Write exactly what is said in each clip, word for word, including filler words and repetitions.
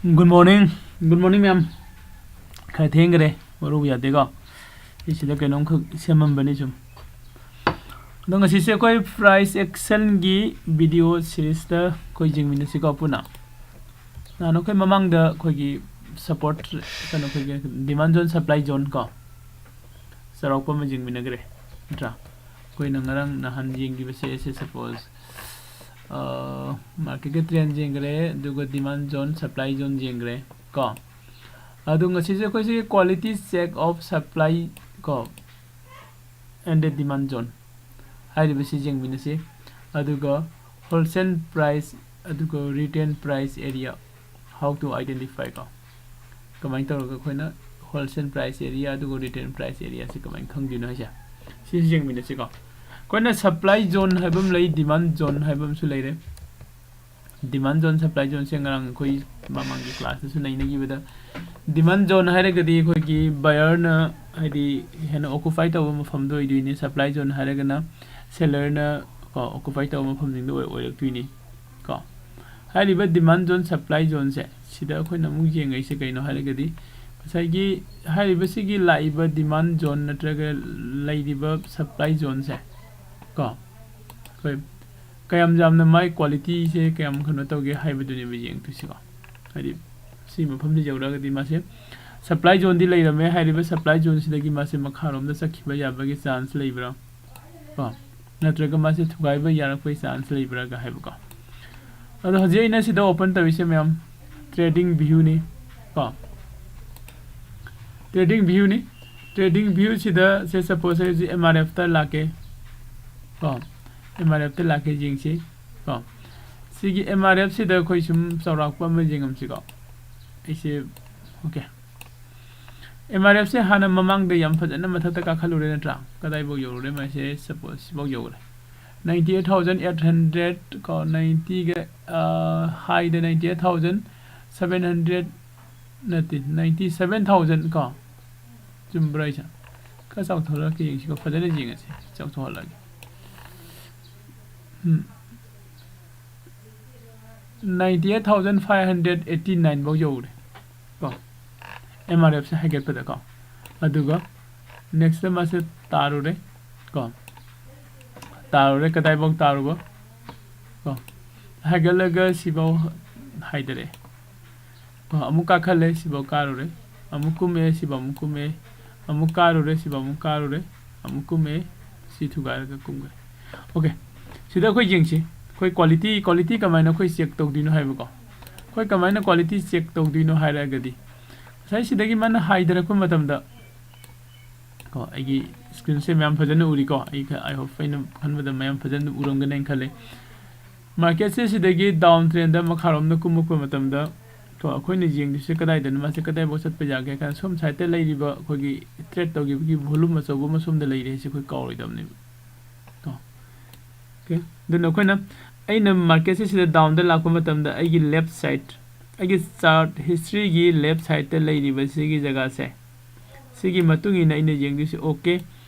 Good morning, good morning, ma'am. ꯈꯔ ꯊꯦꯡꯈ꯭ꯔꯦ, ꯋꯥꯔꯧꯕ ꯌꯥꯗꯦꯀꯣ꯫ ꯑꯩ ꯁꯤꯗ ꯀꯩꯅꯣꯝꯈꯛ ꯁꯦꯝꯃꯝꯕꯅꯤ ꯁꯨꯝ꯫ ꯑꯗꯣ ꯉꯁꯤꯁꯦ ꯑꯩꯈꯣꯏ price action ꯒꯤ video series ꯇ ꯑꯩꯈꯣꯏ ꯌꯦꯡꯃꯤꯟꯅꯁꯤꯀꯣ ꯄꯨꯟꯅ꯫ ꯅꯍꯥꯟ ꯑꯩꯈꯣꯏ ꯃꯃꯥꯡꯗ ꯑꯩꯈꯣꯏꯒꯤ support, ꯀꯩꯅꯣ, ꯑꯩꯈꯣꯏꯒꯤ demand zone, supply zone ꯀꯣ, ꯆꯥꯎꯔꯥꯛꯄ ꯑꯃ ꯌꯦꯡꯃꯤꯟꯅꯈ꯭ꯔꯦ, ꯅꯠꯇ꯭ꯔꯥ? ꯑꯩꯈꯣꯏꯅ ꯉꯔꯥꯡ ꯅꯍꯥꯟ ꯌꯦꯡꯈꯤꯕꯁꯦ, say suppose, ꯑ, market ꯀꯤ trend ꯌꯦꯡꯈ꯭ꯔꯦ, ꯑꯗꯨꯒ demand zone, supply zone ꯌꯦꯡꯈ꯭ꯔꯦ ꯀꯣ꯫ ꯑꯗꯨ ꯉꯁꯤꯁꯦ ꯑꯩꯈꯣꯏꯁꯤ quality check of supply ꯀꯣ, and the demand zone ꯍꯥꯏꯔꯤꯕꯁꯤ ꯌꯦꯡꯃꯤꯟꯅꯁꯤ꯫ ꯑꯗꯨꯒ wholesale price, ꯑꯗꯨꯒ retail price area, how to identify ꯀꯣ, ꯀꯃꯥꯏꯅ ꯇꯧꯔꯒ ꯑꯩꯈꯣꯏꯅ wholesale price area ꯑꯗꯨꯒ retail price area ꯁꯤ ꯀꯃꯥꯏꯅ ꯈꯪꯗꯣꯏꯅꯣ ꯍꯥꯏꯁꯦ, ꯁꯤꯁꯨ ꯌꯦꯡꯃꯤꯟꯅꯁꯤꯀꯣ꯫ ꯑꯩꯈꯣꯏꯅ supply zone ꯍꯥꯏꯕ ꯑꯃ ꯂꯩ, demand zone ꯍꯥꯏꯕ ꯑꯃꯁꯨ ꯂꯩꯔꯦ꯫ Demand zone, supply zone ꯁꯦ ꯉꯔꯥꯡ ꯑꯩꯈꯣꯏ ꯃꯃꯥꯡꯒꯤ class ꯇꯁꯨ ꯅꯩꯅꯈꯤꯕꯗ, demand zone ꯍꯥꯏꯔꯒꯗꯤ ꯑꯩꯈꯣꯏꯒꯤ buyer ꯅ, ꯍꯥꯏꯗꯤ, ꯍꯦꯟꯅ occupy ꯇꯧꯕ ꯃꯐꯝꯗꯣ ꯑꯣꯏꯗꯣꯏꯅꯤ꯫ Supply zone ꯍꯥꯏꯔꯒꯅ seller ꯅ ꯀꯣ, occupy ꯇꯧꯕ ꯃꯐꯝꯁꯤꯡꯗꯣ ꯑꯣꯏ-, ꯑꯣꯏꯔꯛꯇꯣꯏꯅꯤ ꯀꯣ꯫ ꯍꯥꯏꯔꯤꯕ demand zone, supply zone ꯁꯦ ꯁꯤꯗ ꯑꯩꯈꯣꯏꯅ ꯑꯃꯨꯛ ꯌꯦꯡꯉꯛꯏꯁꯦ ꯀꯩꯅꯣ ꯍꯥꯏꯔꯒꯗꯤ, ꯉꯁꯥꯏꯒꯤ ꯍꯥꯏꯔꯤꯕꯁꯤꯒꯤ ꯂꯥꯛꯏꯕ demand zone ꯅꯠꯇ꯭ꯔꯒ ꯂꯩꯔꯤꯕ supply zone ꯁꯦ ꯀꯣ, ꯑꯩꯈꯣꯏ ꯀꯌꯥꯝ ꯌꯥꯝꯅ ꯃꯥꯏ quality ꯁꯦ ꯀꯌꯥꯝ ꯀꯩꯅꯣ ꯇꯧꯒꯦ ꯍꯥꯏꯕꯗꯨꯅꯦꯕ ꯌꯦꯡꯗꯣꯏꯁꯤꯀꯣ꯫ ꯍꯥꯏꯗꯤ ꯁꯤ ꯃꯐꯝꯁꯤ ꯌꯧꯔꯛꯑꯒꯗꯤ ꯃꯥꯁꯦ supply zone ꯗꯤ ꯂꯩꯔꯝꯃꯦ, ꯍꯥꯏꯔꯤꯕ supply zone ꯁꯤꯗꯒꯤ ꯃꯥꯁꯦ ꯃꯈꯥꯔꯣꯝꯗ ꯆꯠꯈꯤꯕ ꯌꯥꯕꯒꯤ chance ꯂꯩꯕ꯭ꯔꯥ ꯀꯣ, ꯅꯠꯇ꯭ꯔꯒ ꯃꯥꯁꯦ ꯊꯨꯒꯥꯏꯕ ꯌꯥꯔꯛꯄꯒꯤ chance ꯂꯩꯕ꯭ꯔꯥꯒ ꯍꯥꯏꯕꯀꯣ꯫ ꯑꯗꯣ ꯍꯧꯖꯤꯛ ꯑꯩꯅ ꯁꯤꯗ open ꯇꯧꯔꯤꯁꯦ ꯃꯌꯥꯝ, trading view ꯅꯤ ꯀꯣ꯫ Trading view ꯅꯤ꯫ Trading view ꯁꯤꯗ, say suppose, ꯑꯩ ꯍꯧꯖꯤꯛ M R F ꯇ ꯂꯥꯛꯀꯦ ꯀꯣ꯫ M R F ꯇ ꯂꯥꯛꯀꯦ, ꯌꯦꯡꯁꯤ ꯀꯣ꯫ ꯁꯤꯒꯤ M R F ꯁꯤꯗ ꯑꯩꯈꯣꯏ ꯁꯨꯝ ꯆꯥꯎꯔꯥꯛꯄ ꯑꯃ ꯌꯦꯡꯉꯝꯁꯤꯀꯣ꯫ ꯑꯩꯁꯦ, okay꯫ M R F ꯁꯦ ꯍꯥꯟꯅ ꯃꯃꯥꯡꯗ ꯌꯥꯝ ꯐꯖꯅ ꯃꯊꯛꯇ ꯀꯥꯈꯠꯂꯨꯔꯦ ꯅꯠꯇ꯭ꯔꯥ? ꯀꯗꯥꯏꯐꯥꯎ ꯌꯧꯔꯨꯔꯦ ꯃꯥꯁꯦ? Suppose ꯁꯤꯐꯥꯎ ꯌꯧꯔꯦ꯫ Ninety eight thousand eight hundred ꯀꯣ, ninety ꯒ, ꯑ, high ꯗ ninety eight thousand seven hundred ꯅꯠꯇꯦ, ninety seven thousand ꯀꯣ꯫ ꯆꯨꯝꯕ꯭ꯔꯥ ꯑꯩꯁꯦ? ꯈꯔ ꯆꯥꯎꯊꯣꯛꯍꯜꯂꯛꯀꯦ ꯌꯦꯡꯁꯤꯀꯣ, ꯐꯖꯅ ꯌꯦꯡꯉꯁꯤ꯫ ꯆꯥꯎꯊꯣꯛꯍꯜꯂꯛꯑꯒꯦ꯫ ꯎꯝ꯫ ninety eight thousand five hundred eighty nine ꯐꯥꯎ ꯌꯧꯔꯦ ꯀꯣ, ꯑꯦꯝ ꯑꯥꯔ ꯑꯦꯐꯁꯦ ꯍꯥꯏꯒꯠꯄꯗ ꯀꯣ꯫ ꯑꯗꯨꯒ ꯅꯦꯛꯁꯇ ꯃꯥꯁꯦ ꯇꯥꯔꯨꯔꯦ ꯀꯣ, ꯇꯥꯔꯨꯔꯦ꯫ ꯀꯗꯥꯏꯐꯥꯎ ꯇꯥꯔꯨꯕ ꯀꯣ? ꯍꯥꯏꯒꯠꯂꯒ ꯁꯤꯐꯥꯎ ꯍꯥꯏꯊꯔꯛꯑꯦ ꯀꯣ꯫ ꯑꯃꯨꯛ ꯀꯥꯈꯠꯂꯦ, ꯁꯤꯐꯥꯎ ꯀꯥꯔꯨꯔꯦ꯫ ꯑꯃꯨꯛ ꯀꯨꯝꯃꯛꯑꯦ, ꯁꯤꯐꯥꯎ ꯑꯃꯨꯛ ꯀꯨꯝꯃꯛꯑꯦ꯫ ꯑꯃꯨꯛ ꯀꯥꯔꯨꯔꯦ, ꯁꯤꯐꯥꯎ ꯑꯃꯨꯛ ꯀꯥꯔꯨꯔꯦ꯫ ꯑꯃꯨꯛ ꯀꯨꯝꯃꯛꯑꯦ, ꯁꯤ ꯊꯨꯒꯥꯏꯔꯒ ꯀꯨꯝꯈ꯭ꯔꯦ꯫ ꯑꯣꯀꯦ, ꯁꯤꯗ ꯑꯩꯈꯣꯏ ꯌꯦꯡꯁꯤ, ꯑꯩꯈꯣꯏ ꯀ꯭ꯋꯥꯂꯤꯇꯤ, ꯀ꯭ꯋꯥꯂꯤꯇꯤ ꯀꯃꯥꯏꯅ ꯑꯩꯈꯣꯏ ꯆꯦꯛ ꯇꯧꯗꯣꯏꯅꯣ ꯍꯥꯏꯕꯀꯣ꯫ ꯑꯩꯈꯣꯏ ꯀꯃꯥꯏꯅ ꯀ꯭ꯋꯥꯂꯤꯇꯤ ꯆꯦꯛ ꯇꯧꯗꯣꯏꯅꯣ ꯍꯥꯏꯔꯒꯗꯤ, ꯉꯁꯥꯏ ꯁꯤꯗꯒꯤ ꯃꯥꯅ ꯍꯥꯏꯊꯔꯛꯄ ꯃꯇꯝꯗ ꯀꯣ, ꯑꯩꯒꯤ ꯁ꯭ꯀ꯭ꯔꯤꯟꯁꯦ ꯃꯌꯥꯝ ꯐꯖꯅ ꯎꯔꯤꯀꯣ꯫ ꯑꯩ ꯈ-, I hope, ꯑꯩꯅ ꯈꯟꯕꯗ ꯃꯌꯥꯝ ꯐꯖꯅ ꯎꯔꯝꯒꯅꯤ ꯍꯥꯏꯅ ꯈꯜꯂꯤ꯫ ꯃꯥꯔꯀꯦꯠꯁꯦ ꯁꯤꯗꯒꯤ ꯗꯥꯎꯟ ꯇ꯭ꯔꯦꯟꯗ ꯃꯈꯥꯔꯣꯝꯗ ꯀꯨꯝꯃꯛꯄ ꯃꯇꯝꯗ ꯀꯣ, ꯑꯩꯈꯣꯏꯅ ꯌꯦꯡꯗꯣꯏꯁꯦ ꯀꯗꯥꯏꯗꯅꯣ, ꯃꯥꯁꯦ ꯀꯗꯥꯏꯐꯥꯎ ꯆꯠꯄ ꯌꯥꯒꯦ ꯍꯥꯏ ꯀꯥꯟꯗ, ꯁꯣꯝ ꯁꯥꯏꯠꯇ ꯂꯩꯔꯤꯕ ꯑꯩꯈꯣꯏꯒꯤ ꯇ꯭ꯔꯦꯠ ꯇꯧꯈꯤꯕꯒꯤ ꯚꯣꯂꯨꯝ ꯑꯆꯧꯕ ꯑꯃ ꯁꯣꯝꯗ ꯂꯩꯔꯦ ꯍꯥꯏꯁꯦ ꯑꯩꯈꯣꯏ ꯀꯥꯎꯔꯣꯏꯗꯕꯅꯦꯕ ꯀꯣ꯫ ꯑꯣꯀꯦ, ꯑꯗꯨꯅ ꯑꯩꯈꯣꯏꯅ, ꯑꯩꯅ ꯃꯥꯔꯀꯦꯠꯁꯦ ꯁꯤꯗ ꯗꯥꯎꯟꯗ ꯂꯥꯛꯄ ꯃꯇꯝꯗ ꯑꯩꯒꯤ ꯂꯦꯐ ꯁꯥꯏꯠ, ꯑꯩꯒꯤ ꯆꯥꯔꯠ ꯍꯤꯁꯇ꯭ꯔꯤꯒꯤ ꯂꯦꯐ ꯁꯥꯏꯠꯇ ꯂꯩꯔꯤꯕ ꯁꯤꯒꯤ ꯖꯒꯥꯁꯦ, ꯁꯤꯒꯤ ꯃꯇꯨꯡ ꯏꯟꯅ ꯑꯩꯅ ꯌꯦꯡꯗꯣꯏꯁꯦ꯫ ꯑꯣꯀꯦ,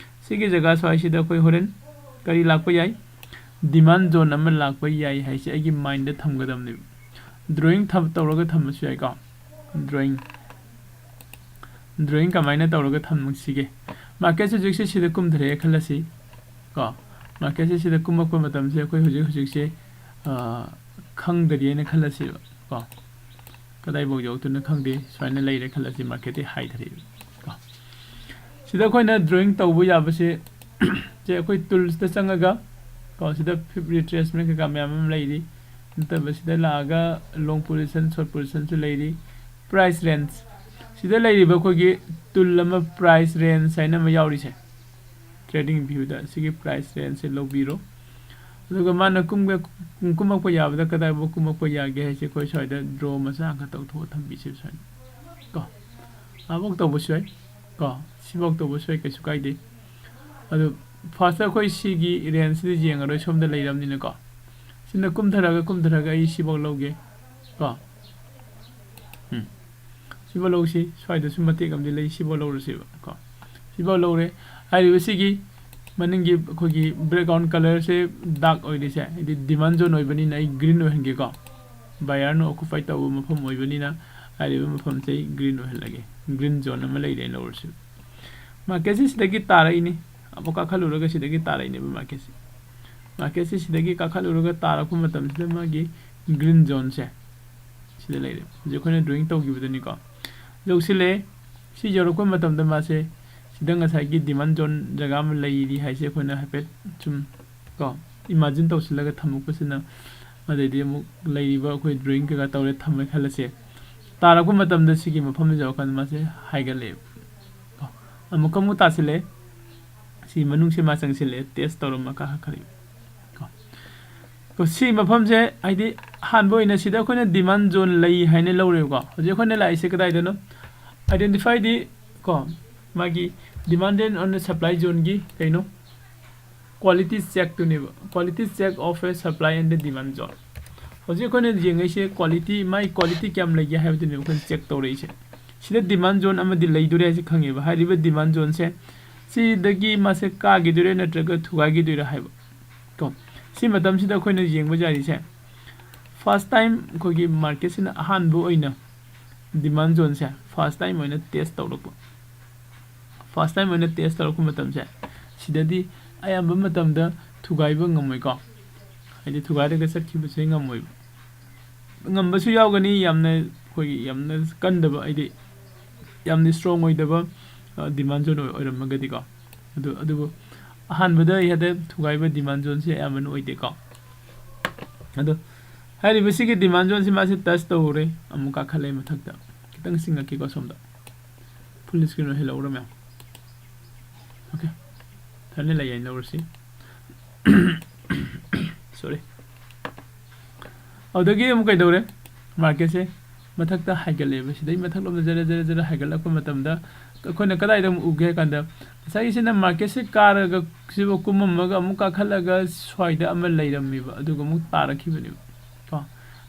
ꯁꯤꯒꯤ ꯖꯒꯥ ꯁ꯭ꯋꯥꯏꯁꯤꯗ ꯑꯩꯈꯣꯏ ꯍꯣꯔꯦꯟ ꯀꯔꯤ ꯂꯥꯛꯄ ꯌꯥꯏ? ꯗꯤꯃꯥꯟ ꯖꯣꯟ ꯑꯃ ꯂꯥꯛꯄ ꯌꯥꯏ ꯍꯥꯏꯁꯦ ꯑꯩꯒꯤ ꯃꯥꯏꯟꯗ ꯊꯝꯒꯗꯕꯅꯦꯕ꯫ ꯗ꯭ꯔꯣꯌꯤꯡ ꯊꯝ-, ꯇꯧꯔꯒ ꯊꯝꯕꯁꯨ ꯌꯥꯏꯀꯣ꯫ ꯗ꯭ꯔꯣꯌꯤꯡ, ꯗ꯭ꯔꯣꯌꯤꯡ ꯀꯃꯥꯏꯅ ꯇꯧꯔꯒ ꯊꯝꯁꯤꯒꯦ? ꯃꯥꯔꯀꯦꯠꯁꯦ ꯍꯧꯖꯤꯛꯁꯦ ꯁꯤꯗ ꯀꯨꯝꯊꯔꯛꯑꯦ ꯈꯜꯂꯁꯤ ꯀꯣ꯫ ꯃꯥꯔꯀꯦꯠꯁꯦ ꯁꯤꯗ ꯀꯨꯝꯃꯛꯄ ꯃꯇꯝꯁꯦ ꯑꯩꯈꯣꯏ ꯍꯧꯖꯤꯛ ꯍꯧꯖꯤꯛꯁꯦ, ꯑ, ꯈꯪꯗꯔꯤꯅ ꯈꯜꯂꯁꯦꯕ ꯀꯣ꯫ ꯀꯗꯥꯏꯐꯥꯎ ꯌꯧꯔꯛꯇꯣꯏꯅꯣ ꯈꯪꯗꯦ, ꯁꯨꯃꯥꯏꯅ ꯂꯩꯔꯦ ꯈꯜꯂꯁꯤ, ꯃꯥꯔꯀꯦꯠꯇꯤ ꯍꯥꯏꯊꯔꯛꯑꯦꯕ ꯀꯣ꯫ ꯁꯤꯗ ꯑꯩꯈꯣꯏꯅ ꯗ꯭ꯔꯣꯌꯤꯡ ꯇꯧꯕ ꯌꯥꯕꯁꯦ, ꯁꯦ ꯑꯩꯈꯣꯏ ꯇꯨꯜꯁꯇ ꯆꯪꯉꯒ ꯀꯣ, ꯁꯤꯗ ꯐꯤꯞ ꯔꯤꯇ꯭ꯔꯦꯁꯃꯦꯟ ꯀꯩꯀꯥ ꯃꯌꯥꯝ ꯑꯃ ꯂꯩꯔꯤ꯫ ꯅꯠꯇꯕ ꯁꯤꯗ ꯂꯥꯛꯑꯒ ꯂꯣꯡ ꯄꯣꯖꯤꯁꯟ, ꯁꯣꯔꯠ ꯄꯣꯖꯤꯁꯟꯁꯨ ꯂꯩꯔꯤ꯫ ꯄ꯭ꯔꯥꯏꯁ ꯔꯦꯟꯖ, ꯁꯤꯗ ꯂꯩꯔꯤꯕ ꯑꯩꯈꯣꯏꯒꯤ ꯇꯨꯜ ꯑꯃ, ꯄ꯭ꯔꯥꯏꯁ ꯔꯦꯟꯖ ꯍꯥꯏꯅ ꯑꯃ ꯌꯥꯎꯔꯤꯁꯦ, ꯇ꯭ꯔꯦꯗꯤꯡ ꯚ꯭ꯌꯨꯗ ꯁꯤꯒꯤ ꯄ꯭ꯔꯥꯏꯁ ꯔꯦꯟꯖꯁꯦ ꯂꯧꯕꯤꯔꯣ꯫ ꯑꯗꯨꯒ ꯃꯥꯅ ꯀꯨꯝꯒ-, ꯀꯨꯝꯃꯛꯄ ꯌꯥꯕꯗ ꯀꯗꯥꯏꯐꯥꯎ ꯀꯨꯝꯃꯛꯄ ꯌꯥꯒꯦ ꯍꯥꯏꯁꯦ ꯑꯩꯈꯣꯏ ꯁ꯭ꯋꯥꯏꯗ ꯗ꯭ꯔꯣ ꯃꯆꯥ ꯑꯃꯈꯛ ꯇꯧꯊꯣꯛꯑ ꯊꯝꯕꯤꯁꯦ ꯁ꯭ꯋꯥꯏꯗ ꯀꯣ꯫ ꯑꯥꯐꯥꯎ ꯇꯧꯕꯁꯨ ꯌꯥꯏ ꯀꯣ, ꯁꯤꯐꯥꯎ ꯇꯧꯕꯁꯨ ꯌꯥꯏ, ꯀꯩꯁꯨ ꯀꯥꯏꯗꯦ꯫ ꯑꯗꯨ ꯐꯥꯔꯁꯇ ꯑꯩꯈꯣꯏ ꯁꯤꯒꯤ ꯔꯦꯟꯖꯁꯤꯗ ꯌꯦꯡꯉꯔꯣꯏ, ꯁꯣꯝꯗ ꯂꯩꯔꯕꯅꯤꯅꯀꯣ꯫ ꯁꯤꯅ ꯀꯨꯝꯊꯔꯒ, ꯀꯨꯝꯊꯔꯒ ꯑꯩ ꯁꯤꯐꯥꯎ ꯂꯧꯒꯦ ꯀꯣ꯫ ꯎꯝ꯫ ꯁꯤꯐꯥꯎ ꯂꯧꯁꯤ, ꯁ꯭ꯋꯥꯏꯗꯁꯨ ꯃꯇꯦꯛ ꯑꯃꯗꯤ ꯂꯩ, ꯁꯤꯐꯥꯎ ꯂꯧꯔꯁꯦꯕ ꯀꯣ꯫ ꯁꯤꯐꯥꯎ ꯂꯧꯔꯦ꯫ ꯍꯥꯏꯔꯤꯕ ꯁꯤꯒꯤ ꯃꯅꯤꯡꯒꯤ ꯑꯩꯈꯣꯏꯒꯤ ꯕꯦꯛꯒ꯭ꯔꯥꯎꯟ ꯀꯂꯔꯁꯦ ꯗꯥꯔꯛ ꯑꯣꯏꯔꯤꯁꯦ, ꯍꯥꯏꯗꯤ ꯗꯤꯃꯥꯟ ꯖꯣꯟ ꯑꯣꯏꯕꯅꯤꯅ ꯑꯩ ꯒ꯭ꯔꯤꯟ ꯑꯣꯏꯍꯟꯒꯦꯀꯣ꯫ ꯕꯥꯌꯔꯅ ꯑꯣꯀꯨꯄꯥꯏ ꯇꯧꯕ ꯃꯐꯝ ꯑꯣꯏꯕꯅꯤꯅ ꯍꯥꯏꯔꯤꯕ ꯃꯐꯝꯁꯦ ꯑꯩ ꯒ꯭ꯔꯤꯟ ꯑꯣꯏꯍꯜꯂꯒꯦ꯫ ꯒ꯭ꯔꯤꯟ ꯖꯣꯟ ꯑꯃ ꯂꯩꯔꯦꯅ ꯂꯧꯔꯁꯤ꯫ ꯃꯥꯔꯀꯦꯠꯁꯤ ꯁꯤꯗꯒꯤ ꯇꯥꯔꯛꯏꯅꯤ, ꯑꯃꯨꯛ ꯀꯥꯈꯠꯂꯨꯔꯒ ꯁꯤꯗꯒꯤ ꯇꯥꯔꯛꯏꯅꯦꯕ ꯃꯥꯔꯀꯦꯠꯁꯤ꯫ ꯃꯥꯔꯀꯦꯠꯁꯤ ꯁꯤꯗꯒꯤ ꯀꯥꯈꯠꯂꯨꯔꯒ ꯇꯥꯔꯛꯄ ꯃꯇꯝꯁꯤꯗ ꯃꯥꯒꯤ ꯒ꯭ꯔꯤꯟ ꯖꯣꯟꯁꯦ ꯁꯤꯗ ꯂꯩꯔꯦ꯫ ꯍꯧꯖꯤꯛ ꯑꯩꯈꯣꯏꯅ ꯗ꯭ꯔꯣꯌꯤꯡ ꯇꯧꯈꯤꯕꯗꯨꯅꯤꯀꯣ꯫ ꯌꯧꯁꯤꯜꯂꯛꯑꯦ꯫ ꯁꯤ ꯌꯧꯔꯛꯄ ꯃꯇꯝꯗ ꯃꯥꯁꯦ ꯁꯤꯗ ꯉꯁꯥꯏꯒꯤ ꯗꯤꯃꯥꯟ ꯖꯣꯟ ꯖꯒꯥ ꯑꯃ ꯂꯩꯔꯤ ꯍꯥꯏꯁꯦ ꯑꯩꯈꯣꯏꯅ ꯍꯥꯏꯐꯦꯠ ꯁꯨꯝ ꯀꯣ ꯏꯃꯥꯖꯤꯟ ꯇꯧꯁꯤꯜꯂꯒ ꯊꯝꯃꯛꯄꯁꯤꯅ, ꯑꯗꯩꯗꯤ ꯑꯃꯨꯛ ꯂꯩꯔꯤꯕ ꯑꯩꯈꯣꯏ ꯗ꯭ꯔꯣꯌꯤꯡ ꯀꯩꯀꯥ ꯇꯧꯔꯦ ꯊꯝꯃꯦ ꯈꯜꯂꯁꯦ꯫ ꯇꯥꯔꯛꯄ ꯃꯇꯝꯗ ꯁꯤꯒꯤ ꯃꯐꯝꯁꯤ ꯌꯧꯔꯀꯥꯟꯗ ꯃꯥꯁꯦ ꯍꯥꯏꯒꯠꯂꯛꯑꯦꯕ ꯀꯣ꯫ ꯑꯃꯨꯛꯀ ꯑꯃꯨꯛ ꯇꯥꯁꯤꯜꯂꯛꯑꯦ꯫ ꯁꯤ ꯃꯅꯨꯡꯁꯦ ꯃꯥ ꯆꯪꯁꯤꯜꯂꯛꯑꯦ, ꯇꯦꯁ ꯇꯧꯔꯝꯃ ꯀꯥꯈꯠꯈ꯭ꯔꯦ ꯀꯣ꯫ ꯀꯣ, ꯁꯤ ꯃꯐꯝꯁꯦ ꯍꯥꯏꯗꯤ ꯑꯍꯥꯟꯕ ꯑꯣꯏꯅ ꯁꯤꯗ ꯑꯩꯈꯣꯏꯅ ꯗꯤꯃꯥꯟ ꯖꯣꯟ ꯂꯩ ꯍꯥꯏꯅ ꯂꯧꯔꯦꯕꯀꯣ꯫ ꯍꯧꯖꯤꯛ ꯑꯩꯈꯣꯏꯅ ꯂꯥꯛꯏꯁꯦ ꯀꯗꯥꯏꯗꯅꯣ? ꯑꯥꯏꯗꯦꯟꯇꯤꯐꯥꯏꯗꯤ ꯀꯣ ꯃꯥꯒꯤ ꯗꯤꯃꯥꯟ ꯑꯦꯟ ꯑꯣꯟ ꯁꯄ꯭ꯂꯥꯏ ꯖꯣꯟꯒꯤ ꯀꯩꯅꯣ quality ꯆꯦꯛꯇꯨꯅꯦꯕ, quality check of a supply and demand zone꯫ ꯍꯧꯖꯤꯛ ꯑꯩꯈꯣꯏꯅ ꯌꯦꯡꯉꯛꯏꯁꯦ ꯀ꯭ꯋꯥꯂꯤꯇꯤ, ꯃꯥꯏ ꯀ꯭ꯋꯥꯂꯤꯇꯤ ꯀꯌꯥꯝ ꯂꯩꯒꯦ ꯍꯥꯏꯕꯗꯨꯅꯦꯕ ꯑꯩꯈꯣꯏꯅ ꯆꯦꯛ ꯇꯧꯔꯛꯏꯁꯦ꯫ ꯁꯤꯗ ꯗꯤꯃꯥꯟ ꯖꯣꯟ ꯑꯃꯗꯤ ꯂꯩꯗꯣꯔꯦ ꯍꯥꯏꯁꯦ ꯈꯪꯉꯦꯕ꯫ ꯍꯥꯏꯔꯤꯕ ꯗꯤꯃꯥꯟ ꯖꯣꯟꯁꯦ ꯁꯤꯗꯒꯤ ꯃꯥꯁꯦ ꯀꯥꯈꯤꯗꯣꯏꯔꯥ ꯅꯠꯇ꯭ꯔꯒ ꯊꯨꯒꯥꯏꯈꯤꯗꯣꯏꯔꯥ ꯍꯥꯏꯕ ꯀꯣ꯫ ꯁꯤ ꯃꯇꯝꯁꯤꯗ ꯑꯩꯈꯣꯏꯅ ꯌꯦꯡꯕ ꯌꯥꯔꯤꯁꯦ, ꯐꯥꯔꯁ ꯇꯥꯏꯝ ꯑꯩꯈꯣꯏꯒꯤ ꯃꯥꯔꯀꯦꯠꯁꯤꯅ ꯑꯍꯥꯟꯕ ꯑꯣꯏꯅ ꯗꯤꯃꯥꯟ ꯖꯣꯟꯁꯦ ꯐꯥꯔꯁ ꯇꯥꯏꯝ ꯑꯣꯏꯅ ꯇꯦꯁ ꯇꯧꯔꯛꯄ꯫ ꯐꯥꯔꯁ ꯇꯥꯏꯝ ꯑꯣꯏꯅ ꯇꯦꯁ ꯇꯧꯔꯛꯄ ꯃꯇꯝꯁꯦ ꯁꯤꯗꯗꯤ ꯑꯌꯥꯝꯕ ꯃꯇꯝꯗ ꯊꯨꯒꯥꯏꯕ ꯉꯝꯃꯣꯏꯀꯣ꯫ ꯍꯥꯏꯗꯤ ꯊꯨꯒꯥꯏꯔꯒ ꯆꯠꯈꯤꯕꯁꯦ ꯉꯝꯃꯣꯏꯕ꯫ ꯉꯝꯕꯁꯨ ꯌꯥꯎꯒꯅꯤ, ꯌꯥꯝꯅ ꯑꯩꯈꯣꯏꯒꯤ ꯌꯥꯝꯅ ꯀꯟꯗꯕ, ꯍꯥꯏꯗꯤ ꯌꯥꯝꯅ ꯏꯁꯇ꯭ꯔꯣꯡ ꯑꯣꯏꯗꯕ, ꯑ, ꯗꯤꯃꯥꯟ ꯖꯣꯟ ꯑꯣꯏ-, ꯑꯣꯏꯔꯝꯃꯒꯗꯤꯀꯣ꯫ ꯑꯗꯨ, ꯑꯗꯨꯕꯨ ꯑꯍꯥꯟꯕꯗ ꯍꯦꯛꯇ ꯊꯨꯒꯥꯏꯕ ꯗꯤꯃꯥꯟ ꯖꯣꯟꯁꯦ ꯑꯌꯥꯝꯕꯅ ꯑꯣꯏꯗꯦꯀꯣ꯫ ꯑꯗꯣ ꯍꯥꯏꯔꯤꯕꯁꯤꯒꯤ ꯗꯤꯃꯥꯟ ꯖꯣꯟꯁꯤ ꯃꯥꯁꯤ ꯇꯁ ꯇꯧꯔꯦ, ꯑꯃꯨꯛ ꯀꯥꯈꯠꯂꯦ ꯃꯊꯛꯇ꯫ ꯈꯤꯇꯪ ꯆꯤꯡꯉꯛꯀꯦꯀꯣ ꯁꯣꯝꯗ꯫ ꯐꯨꯜ ꯁ꯭ꯀ꯭ꯔꯤꯟ ꯑꯣꯏꯍꯜꯍꯧꯔ ꯃꯌꯥꯝ꯫ ꯑꯣꯀꯦ꯫ ꯊꯥꯏꯅ ꯂꯩ ꯍꯥꯏꯅ ꯂꯧꯔꯁꯤ꯫ ꯁꯣꯔꯤ꯫ ꯑꯗꯨꯗꯒꯤ ꯑꯃꯨꯛ ꯀꯩꯗꯧꯔꯦ? ꯃꯥꯔꯀꯦꯠꯁꯦ ꯃꯊꯛꯇ ꯍꯥꯏꯒꯠꯂꯦꯕ꯫ ꯁꯤꯗꯩ ꯃꯊꯛꯂꯣꯝꯗ ꯖꯔ ꯖꯔ ꯖꯔ ꯍꯥꯏꯒꯠꯂꯛꯄ ꯃꯇꯝꯗ ꯑꯩꯈꯣꯏꯅ ꯀꯗꯥꯏꯗ ꯑꯃꯨꯛ ꯎꯒꯦ ꯍꯥꯏ ꯀꯥꯟꯗ, ꯉꯁꯥꯏꯒꯤꯁꯤꯅ ꯃꯥꯔꯀꯦꯠꯁꯦ ꯀꯥꯔꯒ ꯁꯤꯕꯨ ꯀꯨꯝꯃꯝꯃꯒ ꯑꯃꯨꯛ ꯀꯥꯈꯠꯂꯒ ꯁ꯭ꯋꯥꯏꯗ ꯑꯃ ꯂꯩꯔꯝꯃꯦꯕ, ꯑꯗꯨꯒ ꯑꯃꯨꯛ ꯇꯥꯔꯛꯈꯤꯕꯅꯦꯕ ꯀꯣ꯫